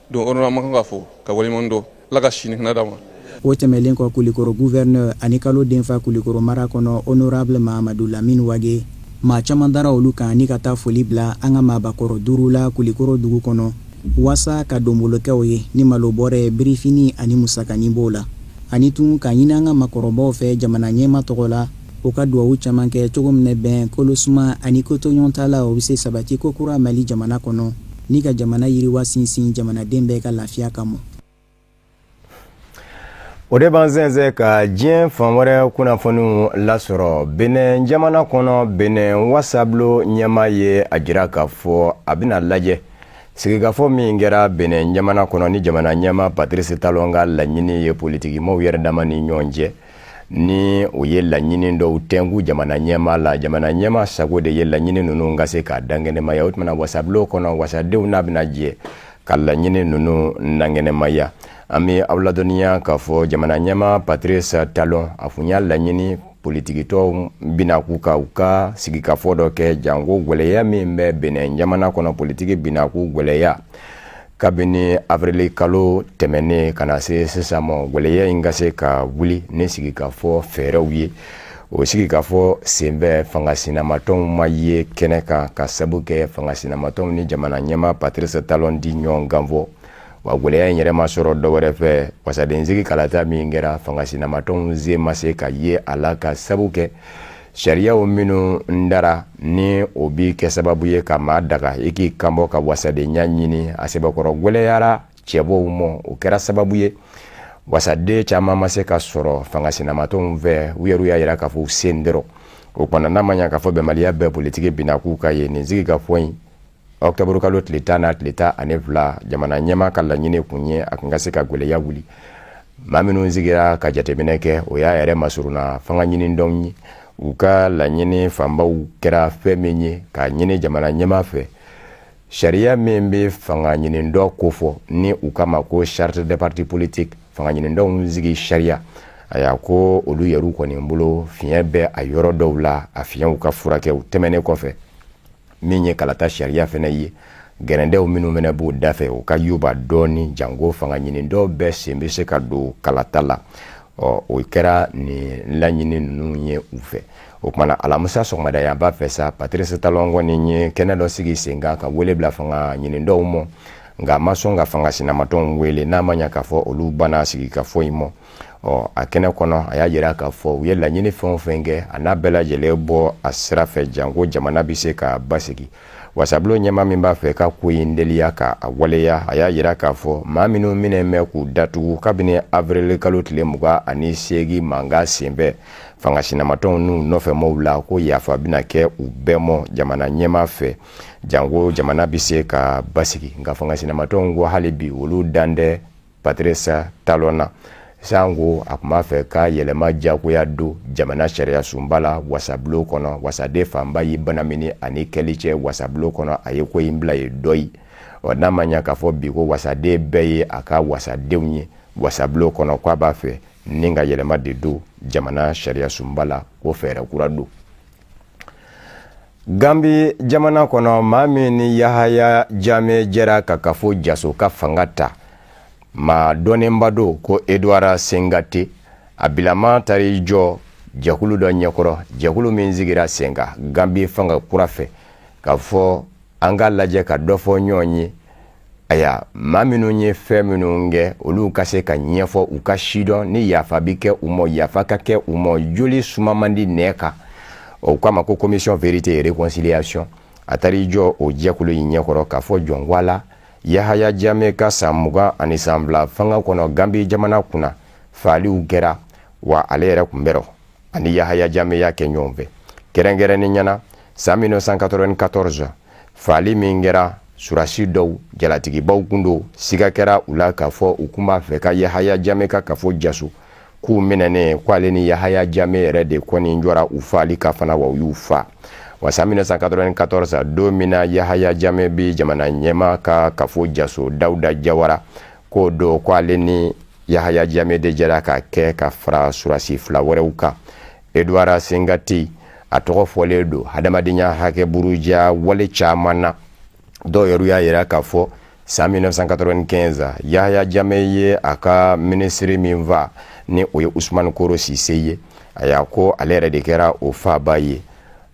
Donc o an ma kan k'a fɔ ka waleɲuman dɔn, Ala ka si ni kɛnɛya d'a ma. O tɛmɛlen kɔ, Kulikɔrɔ gouverneur ani kalo denfa Kulikɔrɔ mara kɔnɔ, honorable Mahamadu Lamini Wage, maa caman dara olu kan ni ka taa foli bila an ka maabakɔrɔ duuru la Kulikɔrɔ dugu kɔnɔ, waasa ka donbolokɛw ye ni malobɔrɛ, birifini ani musakanin b'o la, ani tun ka ɲini an ka makɔrɔbaw fɛ jamana ɲɛma tɔgɔ la, u ka duwawu caman kɛ cogo min na bɛn, kolosuma ani kotoɲɔgɔntala, o bɛ se sabati kokura Mali jamana kɔnɔ, ni ka jamana yiriwa sinsin jamanaden bɛɛ ka lafiya kama. O de b'an sɛnsɛn ka diɲɛ fan wɛrɛ kunnafoniw lasɔrɔ. Benin jamana kɔnɔ, Benin wasabulon ɲɛmaa ye a jira k'a fɔ a bɛna lajɛ sigikafɔ min kɛra Benin jamana kɔnɔ ni jamana ɲɛmaa Patrice Talon ka laɲini ye politikimɔgɔw yɛrɛ dama ni ɲɔgɔn cɛ, ni o ye laɲini dɔw tɛnku jamana ɲɛmaa la. Jamana ɲɛmaa sago de ye laɲini ninnu ka se k'a dankɛnɛmaya. O tuma na, wasabulon kɔnɔ wasadenw n'a bɛna jɛ ka laɲini ninnu dankɛnɛmaya. An bɛ aw ladɔnniya k'a fɔ jamana ɲɛmaa Patrice Talon, a kun y'a laɲini politikitɔnw bɛna k'u ka u ka sigikafɔ dɔ kɛ, janko gwɛlɛya min bɛ Benin jamana kɔnɔ, politiki bɛna k'u gwɛlɛya kabini avril kalo tɛmɛnen ka na se sisan ma, gwɛlɛya in ka se ka wuli ni sigikafɔ fɛɛrɛw ye. O sigikafɔ senfɛ, fanga sinamatɔnw ma ye kɛnɛ kan, ka sabu kɛ fanga sinamatɔnw ni jamana ɲɛmaa Patrice Talon di ɲɔgɔn ganfɔ. Wa gwɛlɛya in yɛrɛ ma sɔrɔ dɔwɛrɛ fɛ, wasadensigi kalata min kɛra, fanga sinamatɔnw sen ma se ka ye a la, ka sabu kɛ sariyaw minnu dara ni o bi kɛ sababu ye ka maa daga i k'i kanbɔ ka wasadenya ɲini. A sɛbɛkɔrɔ gwɛlɛyara cɛbɔw ma, o kɛra sababu ye wasaden caman ma se ka sɔrɔ fanga sinamatɔnw fɛ. U yɛrɛ y'a yira k'a fɔ u sen dɔrɔn o kɔnɔ n'a ma ɲa k'a fɔ bɛnbaliya bɛɛ politiki binna k'u ka ye nin sigi ka fɔ in ɔkutɔburu kalo tile 10 n'a tile 12. Jamana ɲɛmaa ka laɲini kun ye a kun ka se ka gwɛlɛya wuli. Maa minnu sigira ka jateminɛ kɛ, o y'a yɛrɛ masurunna fanga ɲinidɔnw ye. U ka laɲini fanbaw kɛra fɛn min ye, k'a ɲini jamana ɲɛmaa fɛ, sariya min bɛ fanga ɲinidɔ kofɔ ni u kama ko charte des partis politiques, fanga ɲinidɔnw sigi sariya, a y'a ko olu yɛrɛ kɔni bolo fiɲɛ bɛ a yɔrɔ dɔw la, a fiɲɛw ka furakɛ. U tɛmɛnen kɔfɛ, min ye kalata sariya fɛnɛ ye, gɛrɛndɛw minnu fɛnɛ b'o dafɛ, u ka yuba dɔɔni, janko fanga ɲinidɔ bɛɛ sen bɛ se ka don kalata la. Ɔ, o kɛra nin laɲini ninnu ye u fɛ. O kumana, alamisa sɔgɔmada yanba fɛ sa, Patrice Talon kɔni ye kɛnɛ dɔ sigi sen kan ka wele bila fanga ɲini dɔw ma, nka a ma sɔn ka fanga sinamatɔnw wele, n'a ma ɲa k'a fɔ olu banna sigi ka fɔ in ma. Ɔ, a kɛnɛ kɔnɔ, a y'a jira k'a fɔ u ye laɲini fɛn o fɛn kɛ, a n'a bɛɛ lajɛlen bɔ a sira fɛ, janko jamana bɛ se ka basigi. Wasabulon ɲɛma min b'a fɛ ka ko in teliya ka a waleya, a y'a jira k'a fɔ maa minnu minɛ bɛ k'u datugu kabini avril kalo tile 28 mankan senfɛ fanga sinamatɔnw n'u nɔfɛmɔw la, ko yafa bɛna kɛ u bɛɛ mɔ jamana ɲɛma fɛ, janko jamana bɛ se ka basigi. Nka fanga sinamatɔnw ko hali bi olu dan tɛ Patrice Talon na, sanko a tun b'a fɛ ka yɛlɛma diyagoya don jamana sariya sunba la wasabulon kɔnɔ. Wasaden fanba y'i banamini ani kɛli cɛ wasabulon kɔnɔ, a ye ko in bila ye dɔ ye. Ɔ, n'a ma ɲa k'a fɔ bi ko wasaden bɛɛ ye a ka wasadenw ye wasabulon kɔnɔ, ko a b'a fɛ ni ka yɛlɛma de don jamana sariya sunba la, ko fɛɛrɛ kura don. Gambi jamana kɔnɔ, maa min ni Yahaya Jame jɛra ka kafo jaso ka fanga ta, maa dɔnnenba don ko Edouard Sengate, a bilama taar'i jɔ jɛkulu dɔ ɲɛkɔrɔ, jɛkulu min sigira sen kan Gambi fanga kura fɛ, k'a fɔ an ka lajɛ ka dɔ fɔ ɲɔgɔn ye. Aya, maa minnu ye fɛn minnu kɛ, olu ka se ka ɲɛfɔ, u ka sidɔn, ni yafa bi kɛ u ma, yafa ka kɛ u ma. Joli suma man di nɛ kan. O k'a ma ko Commission vérité et réconciliation. A taar'i jɔ o jɛkulu in ɲɛkɔrɔ k'a fɔ jɔn la Yahaya Jame ka san 22 fanga kɔnɔ Gambi jamana kunna, faaliw kɛra, wa ale yɛrɛ kun bɛrɔ ani Yahaya Jame y'a kɛ ɲɔgɔn fɛ. Kɛrɛnkɛrɛnni ɲɛna, san 1994 faali min kɛra, surasi dɔw jalatigibaw kun don, siga kɛra u la k'a fɔ u kun b'a fɛ ka Yahaya Jame ka kafo jaso, k'u minɛnen ko ale ni Yahaya Jame yɛrɛ de kɔni jɔra u faali ka fana, wa u y'u fa. Wa san 1994, don min na Yahaya Jame bi jamana ɲɛma ka kafo jaso, Dawuda Jawara k'o don, ko ale ni Yahaya Jame de jɛra ka kɛ ka fara surasi fila wɛrɛw kan. Edouard Sengati, a tɔgɔ fɔlen don hadamadenya hakɛ buruja wale caman na. Dɔw yɛrɛ y'a yira k'a fɔ san 1995, Yahaya Jame ye a ka minisiri min fa, ni o ye Usumani Koro Sise ye, a y'a ko ale yɛrɛ de kɛra o faaba ye.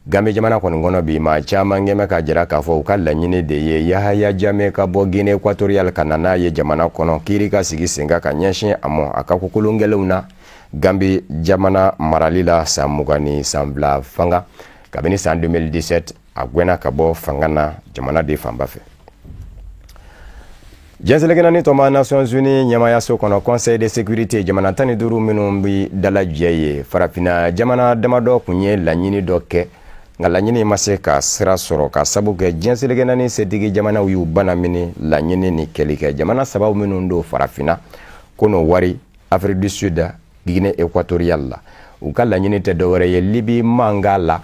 Gambi jamana kɔni kɔnɔ bi, maa caman kɛmɛ ka jira k'a fɔ u ka laɲini de ye Yahaya Jame ka bɔ Guinée équatoriale ka na n'a ye jamana kɔnɔ, kiiri ka sigi sen kan ka ɲɛsin a ma a ka kokolon gɛlɛnw na Gambi jamana marali la san 22 fanga. Kabini san 2017, a gwɛnna ka bɔ fanga na jamana de fanba fɛ. Diɲɛ seleke naani tɔnba Nations Unies ɲɛmayaso kɔnɔ, Conseil de sécurité, jamana 15 minnu bi dalajɛ ye, Farafinna jamana damadɔ kun ye laɲini dɔ kɛ, nka laɲini ma se ka sira sɔrɔ, ka sabu kɛ diɲɛ seleke naani setigi jamanaw y'u banamini laɲini ni kɛli kɛ. Jamana saba minnu don Farafinna, Kɔnɔwari, Afrique du Sud, Guinée équatoriale la, u ka laɲini tɛ dɔwɛrɛ ye Libi mankan la,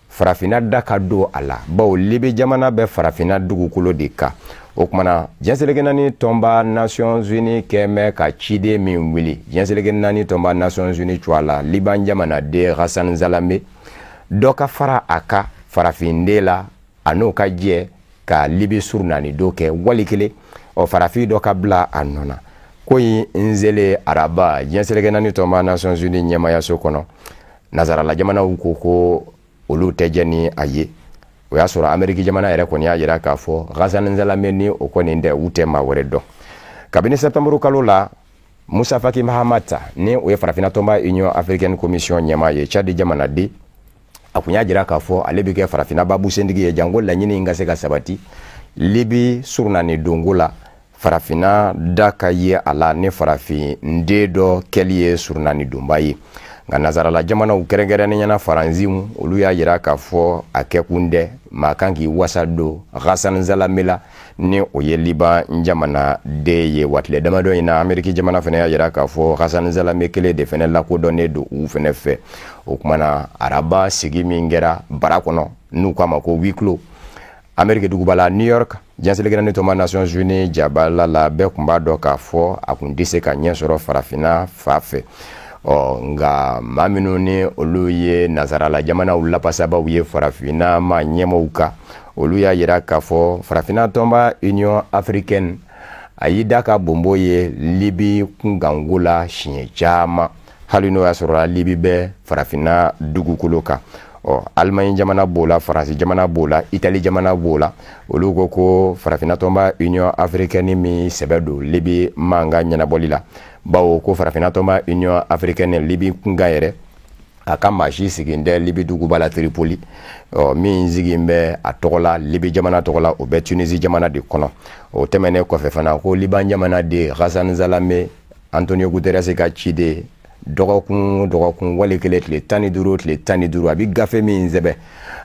Farafinna da ka don a la, bawo Libi jamana bɛ Farafinna dugukolo de kan. O kumana, diɲɛ seleke naani tɔnba Nations Unies kɛmɛ ka ciden min wuli diɲɛ seleke naani tɔnba Nations Unies cogoya la, Liban jamanaden Hassan Zalame, dɔ ka fara a ka farafinden la, a n'o ka jɛ ka Libi surunani do kɛ wali kelen, ɔ, farafin dɔ ka bila a nɔ na. Ko in n selen araba diɲɛ seleke naani tɔnba Nations Unies ɲɛmayaso kɔnɔ, nazarala jamanaw ko ko olu tɛ jɛ ni a ye. O y'a sɔrɔ Ameriki jamana yɛrɛ kɔni y'a jira k'a fɔ Hassan Zalame ni o kɔni tɛ, u tɛ maa wɛrɛ dɔn. Kabini septembre kalo la, Musa Faki Mahamat, ni o ye Farafinna tɔnba Union africaine commission ɲɛmaa ye, Tchad jamanaden, a kun y'a jira k'a fɔ ale bɛ kɛ Farafinna babusentigi ye, janko laɲini in ka se ka sabati Libi surunani donko la, Farafinna da ka ye a la ni farafinden dɔ kɛli ye surunani donba ye. Nka nazarala jamanaw, kɛrɛnkɛrɛnnenya na Faransiw, olu y'a jira k'a fɔ a kɛkun tɛ maa kan k'i wasa don Hassan Zalame la, ni o ye Liban jamana den ye. Wa tile damadɔ in na, Ameriki jamana fana y'a jira k'a fɔ Hassan Zalame kelen de fana lakodɔnnen don u fana fɛ. O kumana, araba sigi min kɛra bara kɔnɔ, n'u k'a ma ko huis clos, Ameriki duguba la New York, diɲɛ seleke naani tɔnba Nations Unies jabala la, bɛɛ tun b'a dɔn k'a fɔ a kun tɛ se ka ɲɛ sɔrɔ Farafinna fa fɛ. Ɔ, nka maa minnu ni olu ye nazarala jamanaw lapasabaw ye Farafinna maa ɲɛmɔgɔw kan, olu y'a jira k'a fɔ Farafinna tɔnba Union africaine a y'i da ka bonbo ye Libi kunkanko la siɲɛ caman. Hali n'o y'a sɔrɔ Libi bɛ farafinna dugukolo kan. Ɔ, Alimaɲi jamana b'o la, Faransi jamana b'o la, Itali jamana b'o la. Olu ko ko farafinna tɔnba Union africaine min sɛbɛ don Libi mankan ɲɛnabɔli la, bawo ko farafinna tɔnba Union africaine Libi kunkan yɛrɛ, a ka maa si sigin tɛ Libi duguba la Tripoli. Ɔ, min sigin bɛ a tɔgɔ la, Libi jamana tɔgɔ la, o bɛ Tunisie jamana de kɔnɔ. O tɛmɛnen kɔfɛ fana, ko Liban jamana de Ghassan Salame, Antonio Guterres ka ciden, dɔgɔkun dɔgɔkun, wali kelen tile 15, tile 15, a bɛ gafe min sɛbɛn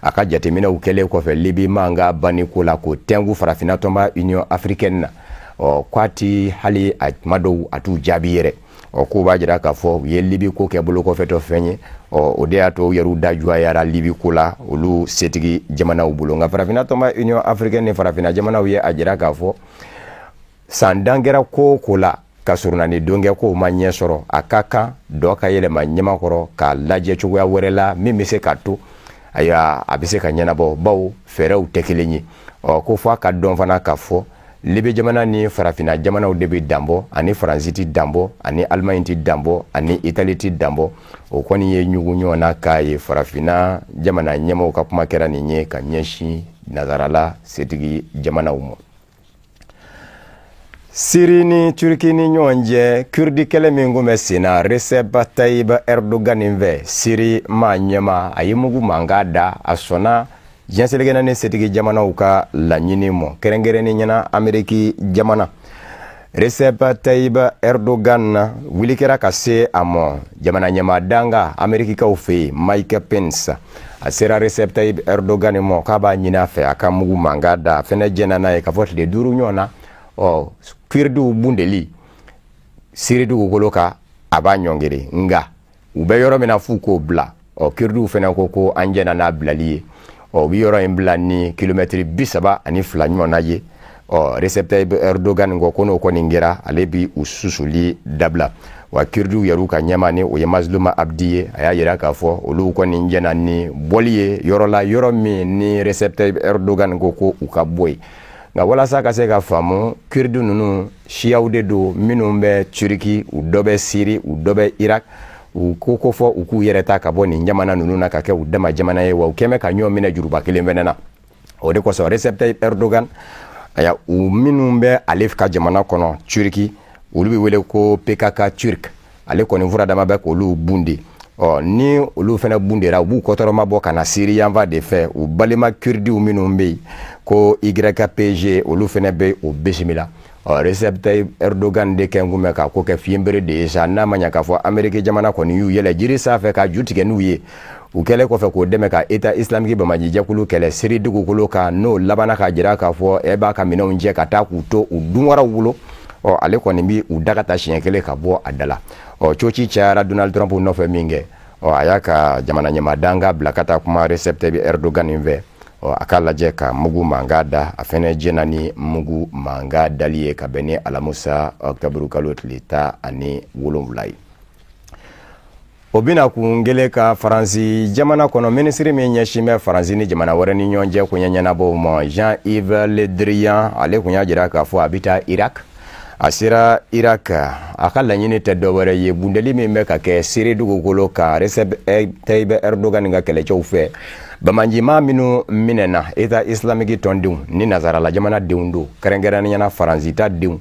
a ka jateminɛw kɛlen kɔfɛ Libi mankan banni ko la, k'o tɛnku farafinna tɔnba Union africaine na, ɔ, k'a ti hali a tuma dɔw a t'u jaabi yɛrɛ. Ɔ, k'o b'a jira k'a fɔ u ye Libi ko kɛ bolokɔfɛtɔ fɛn ye. Ɔ, o de y'a to u yɛrɛw da juyara Libi ko la olu setigi jamanaw bolo. Nka farafinna tɔnba Union africaine ni farafinna jamanaw ye a jira k'a fɔ san dan kɛra ko o ko la ka surunani don kɛ, k'o ma ɲɛ sɔrɔ, a ka kan dɔ ka yɛlɛma ɲɛmakɔrɔ k'a lajɛ cogoya wɛrɛ la min bɛ se ka to, ayiwa, a bɛ se ka ɲɛnabɔ, bawo fɛɛrɛw tɛ kelen ye. Ɔ, ko fɔ a ka dɔn fana k'a fɔ Libi jamana ni farafinna jamanaw de bɛ danbɔ, ani Faransi tɛ danbɔ, ani Alimaɲi tɛ danbɔ, ani Itali tɛ danbɔ. O kɔni ye ɲugu ɲɔgɔn na k'a ye. Farafinna jamana ɲɛmɔgɔw ka kuma kɛra nin ye ka ɲɛsin nazarala setigi jamanaw ma. Siri ni Turki ni ɲɔgɔn cɛ, kurdi kɛlɛ min kun bɛ sen na Recep Tayyip Erdogan fɛ, Siri maa ɲɛma, a ye mugu mankan da. A sɔnna diɲɛ seleke naani setigi jamanaw ka laɲini mɔ, kɛrɛnkɛrɛnnen ɲɛna Ameriki jamana. Recep Tayyip Erdogan na, wuli kɛra ka se a mɔ jamana ɲɛmaa danga Amerikikaw fɛ yen, Mike Pence. A sera Recep Tayyip Erdogan mɔ k'a b'a ɲini a fɛ a ka mugu mankan da. A fɛnɛ jɛnna n'a ye k'a fɔ tile 5 ɲɔgɔn na, ɔ, kurdiw bundeli Siri dugukolo kan, a b'a ɲɔngiri, nka u bɛ yɔrɔ min na, f'u k'o bila. Ɔ, kurdiw fɛnɛ ko ko an jɛnna n'a bilali ye. Ɔ, u bɛ yɔrɔ in bila ni kilomɛtiri 32 ɲɔgɔn na ye. Ɔ, Recep Tayyip Erdogan ko ko n'o kɔni kɛra, ale bi u susuli dabila. Wa kurdiw yɛrɛw ka ɲɛma, ni o ye Mazluma Abdi ye, a y'a yira k'a fɔ olu kɔni jɛnna ni bɔli ye yɔrɔ la, yɔrɔ min ni Recep Tayyip Erdogan ko ko u ka bɔ yen. Nka walasa ka se ka faamu, kurdi ninnu siyaw de don minnu bɛ Turki, u dɔ bɛ Siri, u dɔ bɛ Irak. U ko ko fɔ u k'u yɛrɛ ta ka bɔ nin jamana ninnu na ka kɛ u dama jamana ye. Wa u kɛn bɛ ka ɲɔgɔn minɛ juruba kelen fɛnɛ na. O de kosɔn Recep Tayyip Erdogan, aya, u minnu bɛ ale ka jamana kɔnɔ Turki, olu bɛ wele ko PKK turc, ale kɔni fura dama bɛ k'olu bunde. Ɔ, ni olu fana bundera, u b'u kɔtɔrɔma bɔ ka na Siri yanfan de fɛ. U balima kurdiw minnu bɛ yen ko YPG, olu fana bɛ o bisimila. Ɔ, Recep Tayyip Erdogan de kɛ kun bɛ ka ko kɛ fiyenbere de ye sa, n'a ma ɲɛ k'a fɔ Ameriki jamana kɔni y'u yɛlɛ jiri sanfɛ ka ju tigɛ n'u ye. U kɛlen kɔfɛ k'o dɛmɛ ka État islamique bamajijɛkulu kɛlɛ Siri dugukolo kan, n'o labanna k'a jira k'a fɔ e b'a ka minɛnw jɛ ka taa k'u to u dunwaraw bolo. Ɔ, ale kɔni bi u da ka taa siɲɛ kelen ka bɔ a da la. Ɔ, coci cayara Donald Trump nɔfɛ min kɛ, ɔ, a y'a ka jamana ɲɛmaa danga bila ka taa kuma Recep Tayyip Erdogan fɛ, ɔ, a k'a lajɛ ka mugu mankan da. A fɛnɛ jɛnna ni mugu mankan dali ye ka bɛn ni alamusa ɔkutɔburu kalo tile 17 ye. O bɛna kun kelen ka Faransi jamana kɔnɔ, minisiri min ɲɛsin bɛ Faransi ni jamana wɛrɛ ni ɲɔgɔn cɛ koɲɛ ɲɛnabɔw ma, Jean-Yves Le Drian, ale kun y'a jira k'a fɔ a bɛ taa Irak. A sera Irak, a ka laɲini tɛ dɔwɛrɛ ye bundeli min bɛ ka kɛ Siri dugukolo kan Recep Tayyip Erdogan ka kɛlɛcɛw fɛ, bamanjima minnu minɛna État islamique tɔndenw ni nazarala jamana denw don, kɛrɛnkɛrɛnnenya la Faransi ta denw,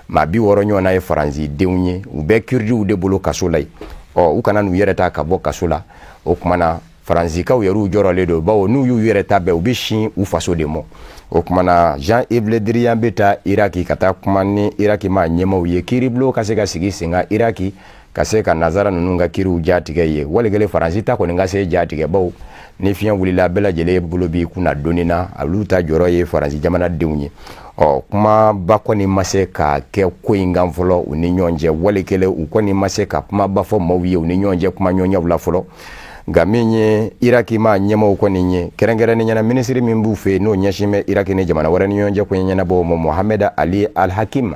maa 60 ɲɔgɔnna ye Faransi denw ye, u bɛ kurdiw de bolo kaso la yen. Ɔ, u kana n'u yɛrɛ ta ka bɔ kaso la. O tuma na, Faransikaw yɛrɛw jɔrɔlen don, bawo n'u y'u yɛrɛ ta bɛɛ, u bɛ sin u faso de ma. O tuma na, Jean-Yves Le Drian bɛ taa Iraki ka taa kuma ni Iraki maa ɲɛmaaw ye, kiiribulon ka se ka sigi sen kan Iraki, ka se ka nazara ninnu ka kiiriw jatigɛ ye, wali kelen Faransi ta kɔni ka se jatigɛ, bawo ni fiɲɛ wulila, bɛɛ lajɛlen bolo b'i kunna donni na, olu ta jɔyɔrɔ ye Faransi jamanadenw ye. Ɔ, kumaba kɔni ma se ka kɛ ko in kan fɔlɔ u ni ɲɔgɔn cɛ, wali kelen u kɔni ma se ka kumaba fɔ maaw ye u ni ɲɔgɔn cɛ kuma ɲɔgɔnyaw la fɔlɔ. Nka min ye Iraki maa ɲɛmaaw kɔni ye, kɛrɛnkɛrɛnnenya la minisiri min b'u fɛ yen n'o ɲɛsin bɛ Iraki ni jamana wɛrɛ ni ɲɔgɔn cɛ koɲɛ ɲɛnabɔw ma, Mohamed Ali Al-Hakim,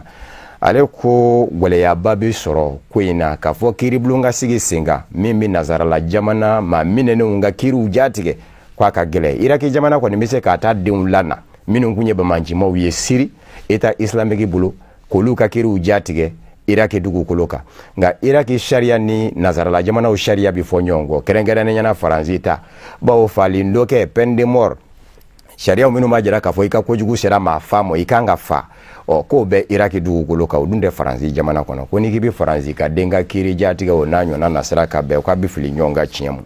ale ko gwɛlɛyaba bɛ sɔrɔ ko in na k'a fɔ kiiribulon ka sigi sen kan min bɛ nazarala jamana maa minɛnenw ka kiiriw jatigɛ, k'a ka gɛlɛn. Iraki jamana kɔni bɛ se k'a ta denw lana minnu kun ye bamancimaw ye Siri État islamique bolo, k'olu ka kiiriw jatigɛ. Iraki dugukolo kan. Nka Iraki sariya ni nazarala jamanaw sariya bɛ fɔ ɲɔgɔn kɔ, kɛrɛnkɛrɛnnenya la Faransi ta, bawo faali dɔ kɛ peine de mort, sariyaw minnu b'a jira k'a fɔ i ka kojugu sera maa fa ma, i kan ka fa, ɔ k'o bɛ Iraki dugukolo kan, o dun tɛ Faransi jamana kɔnɔ. Ko n'i k'i bɛ Faransi ka den ka kiiri jatigɛ, o n'a ɲɔgɔnna nasira ka bɛn, k'a bɛ fili ɲɔgɔn ka tiɲɛ ma.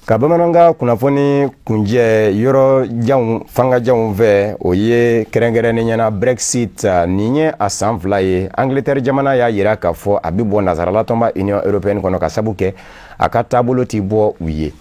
Ka bamanankan kunnafoni kunjɛ yɔrɔ janw, fangajanw fɛ, o ye kɛrɛnkɛrɛnnenya la Brexit. Nin ye a san 2 ye, Angleterre jamana y'a jira k'a fɔ a bɛ bɔ nansaralatɔnba Union européenne kɔnɔ, ka sabu kɛ a ka taabolo tɛ bɔ u ye.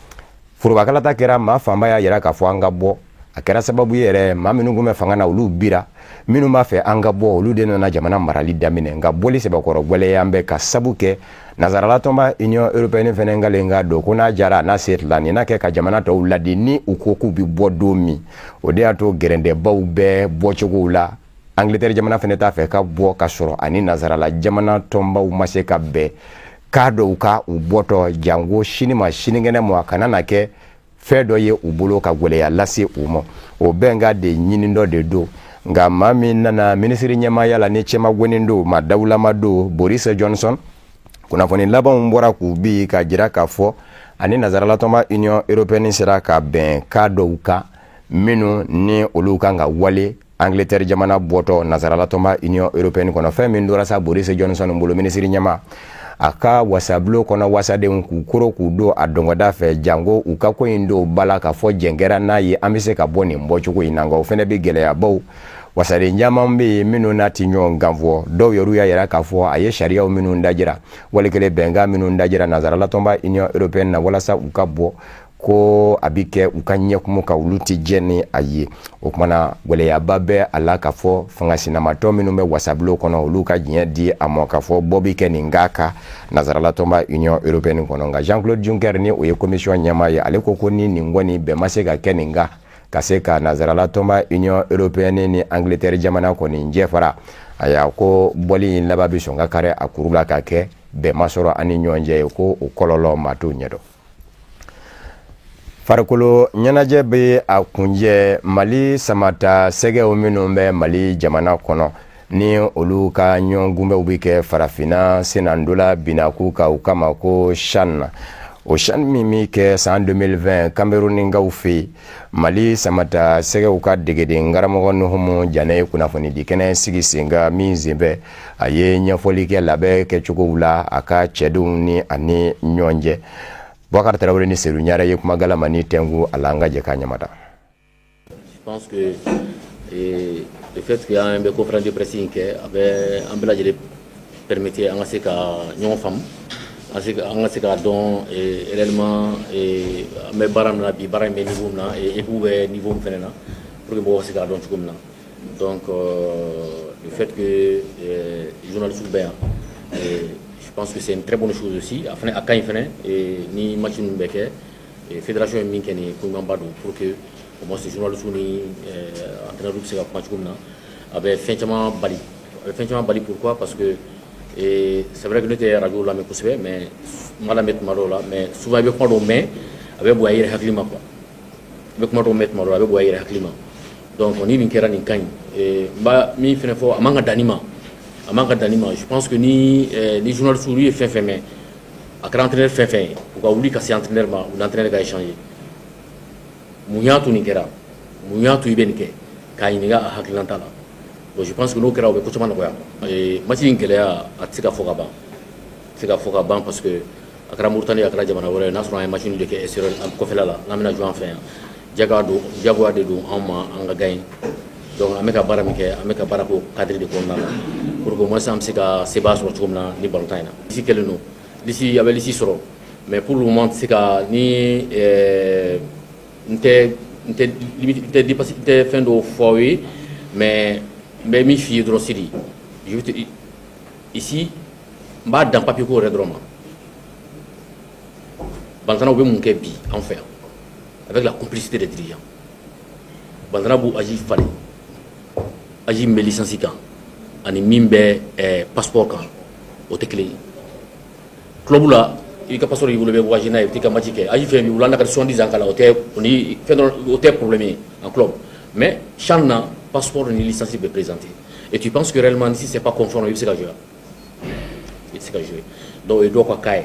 Forobakalata kɛra, maa fanba y'a jira k'a fɔ an ka bɔ. A kɛra sababu ye yɛrɛ, maa minnu tun bɛ fanga na, olu bira, minnu b'a fɛ an ka bɔ, olu de nana jamana marali daminɛ. Nka bɔli sɛbɛkɔrɔ gwɛlɛya bɛ, ka sabu kɛ nansaralatɔnba Union européenne fɛnɛ ngalen ka don ko n'a jara a n'a se tila nin n'a kɛ ka jamana tɔw ladi ni u ko k'u bɛ bɔ don min. O de y'a to gɛrɛndɛbaw bɛɛ bɔcogow la. Angleterre jamana fɛnɛ t'a fɛ ka bɔ ka sɔrɔ ani nansarala jamana tɔnbaw ma se ka bɛn k'a dɔw ka u bɔtɔ, janko sini ma sinikɛnɛ ma, a kana na kɛ fɛn dɔ ye u bolo ka gwɛlɛya lase u ma. O bɛnkan de ɲini dɔ de don. Nka maa min nana minisiri ɲɛmaaya la ni cɛmagɔni don, maa dawulama don, Boris Johnson, kunnafoni labanw bɔra k'u bi ka jira k'a fɔ ani nansaralatɔnba Union européenne sera ka bɛn k'a dɔw kan minnu ni olu kan ka wale Angleterre jamana bɔtɔ nansaralatɔnba Union européenne kɔnɔ. Fɛn min dora sa Boris Johnson bolo, minisiri ɲɛma, a ka wasabulon kɔnɔ wasadenw k'u koro k'u don a dɔngɔda fɛ, janko u ka ko in don ba la k'a fɔ jɛn kɛra n'a ye, an bɛ se ka bɔ nin bɔcogo in na. Nka o fɛnɛ bɛ gɛlɛyabaw, wasaden caman bɛ yen minnu n'a ti ɲɔgɔn kan fɔ. Dɔw yɛrɛ y'a yira k'a fɔ a ye sariyaw minnu dajira, wali kelen bɛnkan minnu dajira nansaralatɔnba Union européenne na walasa u ka bɔ, ko a bɛ kɛ u ka ɲɛkumu kan, olu tɛ jɛ ni a ye. O kumana gɛlɛyaba bɛ a la k'a fɔ fanga sinamatɔ minnu bɛ wasabulon kɔnɔ, olu ka diɲɛ di a ma k'a fɔ bɔ bɛ kɛ nin k'a kan nansaralatɔnba Union européenne kɔnɔ. Nka Jean Claude Juncker, ni o ye commission ɲɛmaa ye, ale ko ko ni nin kɔni bɛn ma se ka kɛ nin kan ka se ka nansaralatɔnba Union européenne ni Angleterre jamana kɔni jɛ fara, ayiwa, ko bɔli in laban bɛ sɔn ka kari a kuru la ka kɛ bɛn ma sɔrɔ an ni ɲɔgɔn cɛ ye, ko o kɔlɔlɔ maa t'o ɲɛdɔn. Farikolo ɲɛnajɛ bɛ a kunjɛ. Mali samata sɛgɛw minnu bɛ Mali jamana kɔnɔ, ni olu ka ɲɔgɔn bɛ kɛ Farafinna senandola binaku ka u kama ko CHAN, o CHAN min bɛ kɛ san 2020 Camerounikaw fɛ yen, Mali samata sɛgɛw ka degeden karamɔgɔ Nuhumu Janɛ ye kunnafonidi kɛnɛ sigi sen kan min senfɛ, a ye ɲɛfɔli kɛ labɛn kɛcogow la a ka cɛdenw ni ani ɲɔgɔn cɛ. Boubacar Traoré ni Seydou Ɲare ye kuma galamani tɛnku a la, an ka jɛ k'a ɲamada. Je pense que le fait que an bɛ conférence de presse in kɛ, a bɛ an bɛɛ lajɛlen permettre an ka se ka ɲɔgɔn faamu, an ka se k'a dɔn réellement an bɛ baara min na bi, baara in bɛ niveau min na, équipe bɛ niveau min fɛnɛ na, pour que mɔgɔw ka se k'a dɔn cogo min na. Donc le fait que journalistes bɛ yan, je pense que c'est une très bonne chose aussi. A fɛnɛ a ka ɲi fɛnɛ ni match ninnu bɛ kɛ. Fédération ye min kɛ nin ye, ko ɲumanba don, pour que au moins journalistes ni entraîneurs bɛ se ka kuma cogo min na. A bɛ fɛn caman bali, a bɛ fɛn caman bali. Pourquoi? Parce que c'est vrai que ne tɛ radio lamɛn kosɛbɛ, mais n b'a lamɛn tuma dɔw la, mais souvent i bɛ kuma dɔw mɛn, a bɛ bonya i yɛrɛ hakili ma quoi. I bɛ kuma dɔw mɛn tuma dɔw la, a bɛ bonya i yɛrɛ hakili ma. Donc ni nin kɛra, nin ka ɲi. N b'a min fɛnɛ fɔ, a man ka dan nin ma, a man ka dan nin ma. Je pense que ni journaliste olu ye fɛn fɛn mɛn, a kɛra entraîneur fɛn fɛn ye, u ka wuli ka se entraîneur ma, u ni entraîneur ka échanger: mun y'a to nin kɛra, mun y'a to i bɛ nin kɛ, k'a ɲininka a hakilinata la. Bon, je pense que n'o kɛra, o bɛ ko caman nɔgɔya. Match in gɛlɛya, a tɛ se ka fɔ ka ban, a tɛ se ka fɔ ka ban, parce que a kɛra Mauritanie, a kɛra jamana wɛrɛ ye, n'a sɔrɔ an ye match de kɛ extérieur kɔfɛla la, n'an bɛna jɔ an fɛ yan, jagoya de don anw ma an ka gagner. Donc an bɛ ka baara min kɛ, an bɛ ka baara k'o cadre de kɔnɔna la, pour que au moins an bɛ se ka sebaya sɔrɔ cogo min na ni balontan in na. Liste kɛlen don, liste, a bɛ liste sɔrɔ, mais pour le moment n tɛ se ka ni n tɛ limite, n tɛ dépasser, n tɛ fɛn dɔw fɔ aw ye, mais n bɛ min f'i ye dɔrɔn, Sidi, je vais te ici, n b'a dan papier ko yɛrɛ dɔrɔn ma. Balontannaw bɛ mun kɛ bi anw fɛ yan avec la complicité des dirigeants? Balontanna b'u âge falen, âge min bɛ licence kan ani min bɛ passeport kan, o tɛ kelen ye. Club la, i ka passeport y'i bolo, i bɛ voyager n'a ye, i bɛ t'i ka match kɛ, âge fɛn b'i bolo, hali n'a ka 70 ans k'a la, o tɛ o ni fɛn dɔ, o tɛ problème ye en club. Mais CHAN na, passeport ni licence bɛ présenter. Et tu penses que réellement, si c'est pas conforme, i bɛ se ka jouer? I tɛ se ka jouer. Donc o ye dɔw ka cas ye,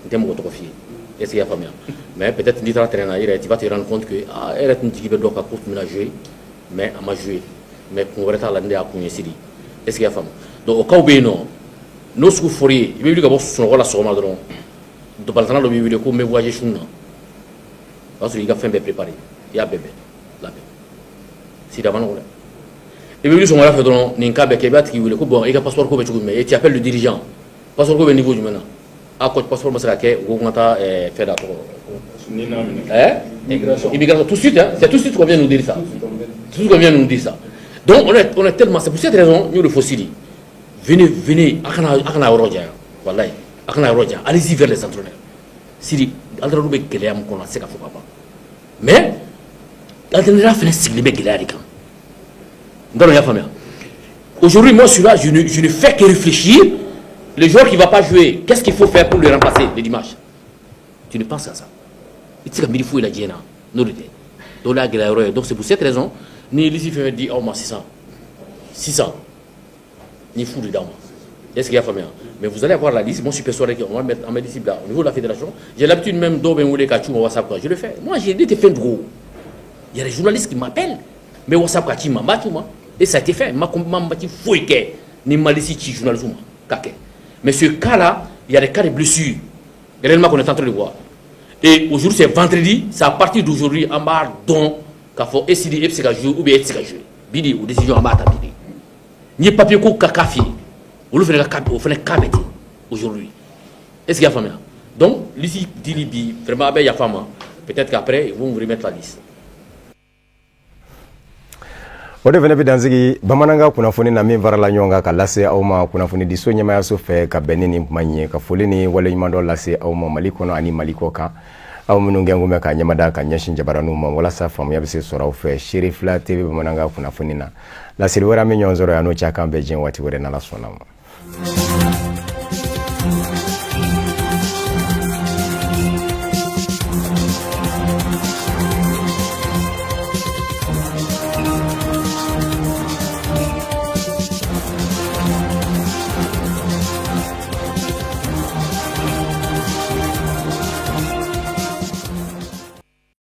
n tɛ mɔgɔ tɔgɔ f'i ye. Est-ce que i y'a faamuya? Mais peut-être n'i taara terrain na, i yɛrɛ, tu vas te rendre compte que ah, e yɛrɛ tun jigi bɛ dɔ kan ko tun bɛna jouer, mais a ma jouer, mais kun wɛrɛ t'a la, ne de y'a kun ye Sidi. Est-ce que i y'a faamu? Donc o cas bɛ yen nɔ, n'o sugu fɔr'i ye, i bɛ wuli ka bɔ sunɔgɔ la sɔgɔma dɔrɔn, balontanna dɔ b'i wele ko n bɛ voyager su in na. O y'a sɔrɔ i ka fɛn bɛɛ préparé, i y'a bɛɛ labɛn. Sidi, a ma nɔgɔn dɛ. I bɛ wuli sɔgɔmada fɛ dɔrɔn, nin cas bɛ kɛ, i b'a tigi wele ko bon, i ka passeport ko bɛ cogo jumɛn? Et tu appelles le dirigeant, passeport ko bɛ niveau jumɛn na? Ah coach, passeport ma se ka kɛ, u ko ko n ka taa fɛn da tɔgɔ immigration tout de suite, hein, c'est tout de suite qu'on vient nous dire ça, tout de suite qu'on vient nous dire ça. Donc on est tellement, c'est pour cette raison n y'o de fɔ Sidi, venez, venez, a kana yɔrɔ janya, walayi, a kana yɔrɔ janya, allez-y vers les entraîneurs. Sidi, entraîneur bɛ gɛlɛya min kɔnɔ, a tɛ se ka fɔ ka ban, mais entraîneur fana sigilen bɛ gɛlɛya de kan. N t'a dɔn i y'a faamuya. Aujourd'hui, moi, je suis là, je ne fais que réfléchir. Le joueur qui ne va pas jouer, qu'est-ce qu'il faut faire pour le remplacer le dimanche? Tu ne penses qu'à ça. I tɛ se ka miiri foyi la diɲɛ na n'o de tɛ. Donc o de y'a gɛlɛya yɔrɔ ye. Donc c'est pour cette raison ni liste fɛn fɛn di aw ma sisan sisan, ni fu de d'aw ma. Est-ce qu'il y a faamuya? Mais vous allez avoir la liste. Moi, je suis persuadé qu'on va mettre en mettre liste là au niveau de la fédération. J'ai l'habitude même, dɔw bɛ n wele ka ci u ma WhatsApp quoi, je le fais. Moi, j'ai été fait dogo. Il y a des journalistes qui m'appellent, mais WhatsApp ka ci ma, n b'a ci u ma, et ça a été fait. Ma ma ci foyi kɛ ni ma liste ci journaliste ma k'a kɛ. Mais ce cas là, il y a des cas de blessures réellement qu'on est en train de voir. Et aujourd'hui, c'est vendredi, c'est à partir d'aujourd'hui an b'a dɔn k'a fɔ e Sidi, e bɛ se ka jouer ou bien e tɛ se ka jouer. Bi de o décision, an b'a ta bi de. N'i ye papier ko ka cas f'i ye, olu fana ka cas, o fana cas bɛ ten aujourd'hui. Est ce que i y'a faamuya? Donc liste dili bi, vraiment, a bɛ yafa n ma, peut-être qu'après ils vont vous remettre la liste. O de fana bɛ dansigi bamanankan kunnafoni na min farala ɲɔgɔn kan ka lase aw ma kunnafonidiso ɲɛmayaso fɛ ka bɛn ni nin kuma in ye, ka foli ni waleɲumandɔ lase aw ma Mali kɔnɔ ani Mali kɔ kan, aw minnu gɛn bɛ ka ɲɛmada ka ɲɛsin jabaraninw ma walasa faamuya bɛ se sɔrɔ aw fɛ Seere Fila TV bamanankan kunnafoni na. Laseli wɛrɛ min ɲɔgɔn sɔrɔ yan, n'o cɛ kan bɛn diɲɛ waati wɛrɛ, n'Ala sɔnna ma.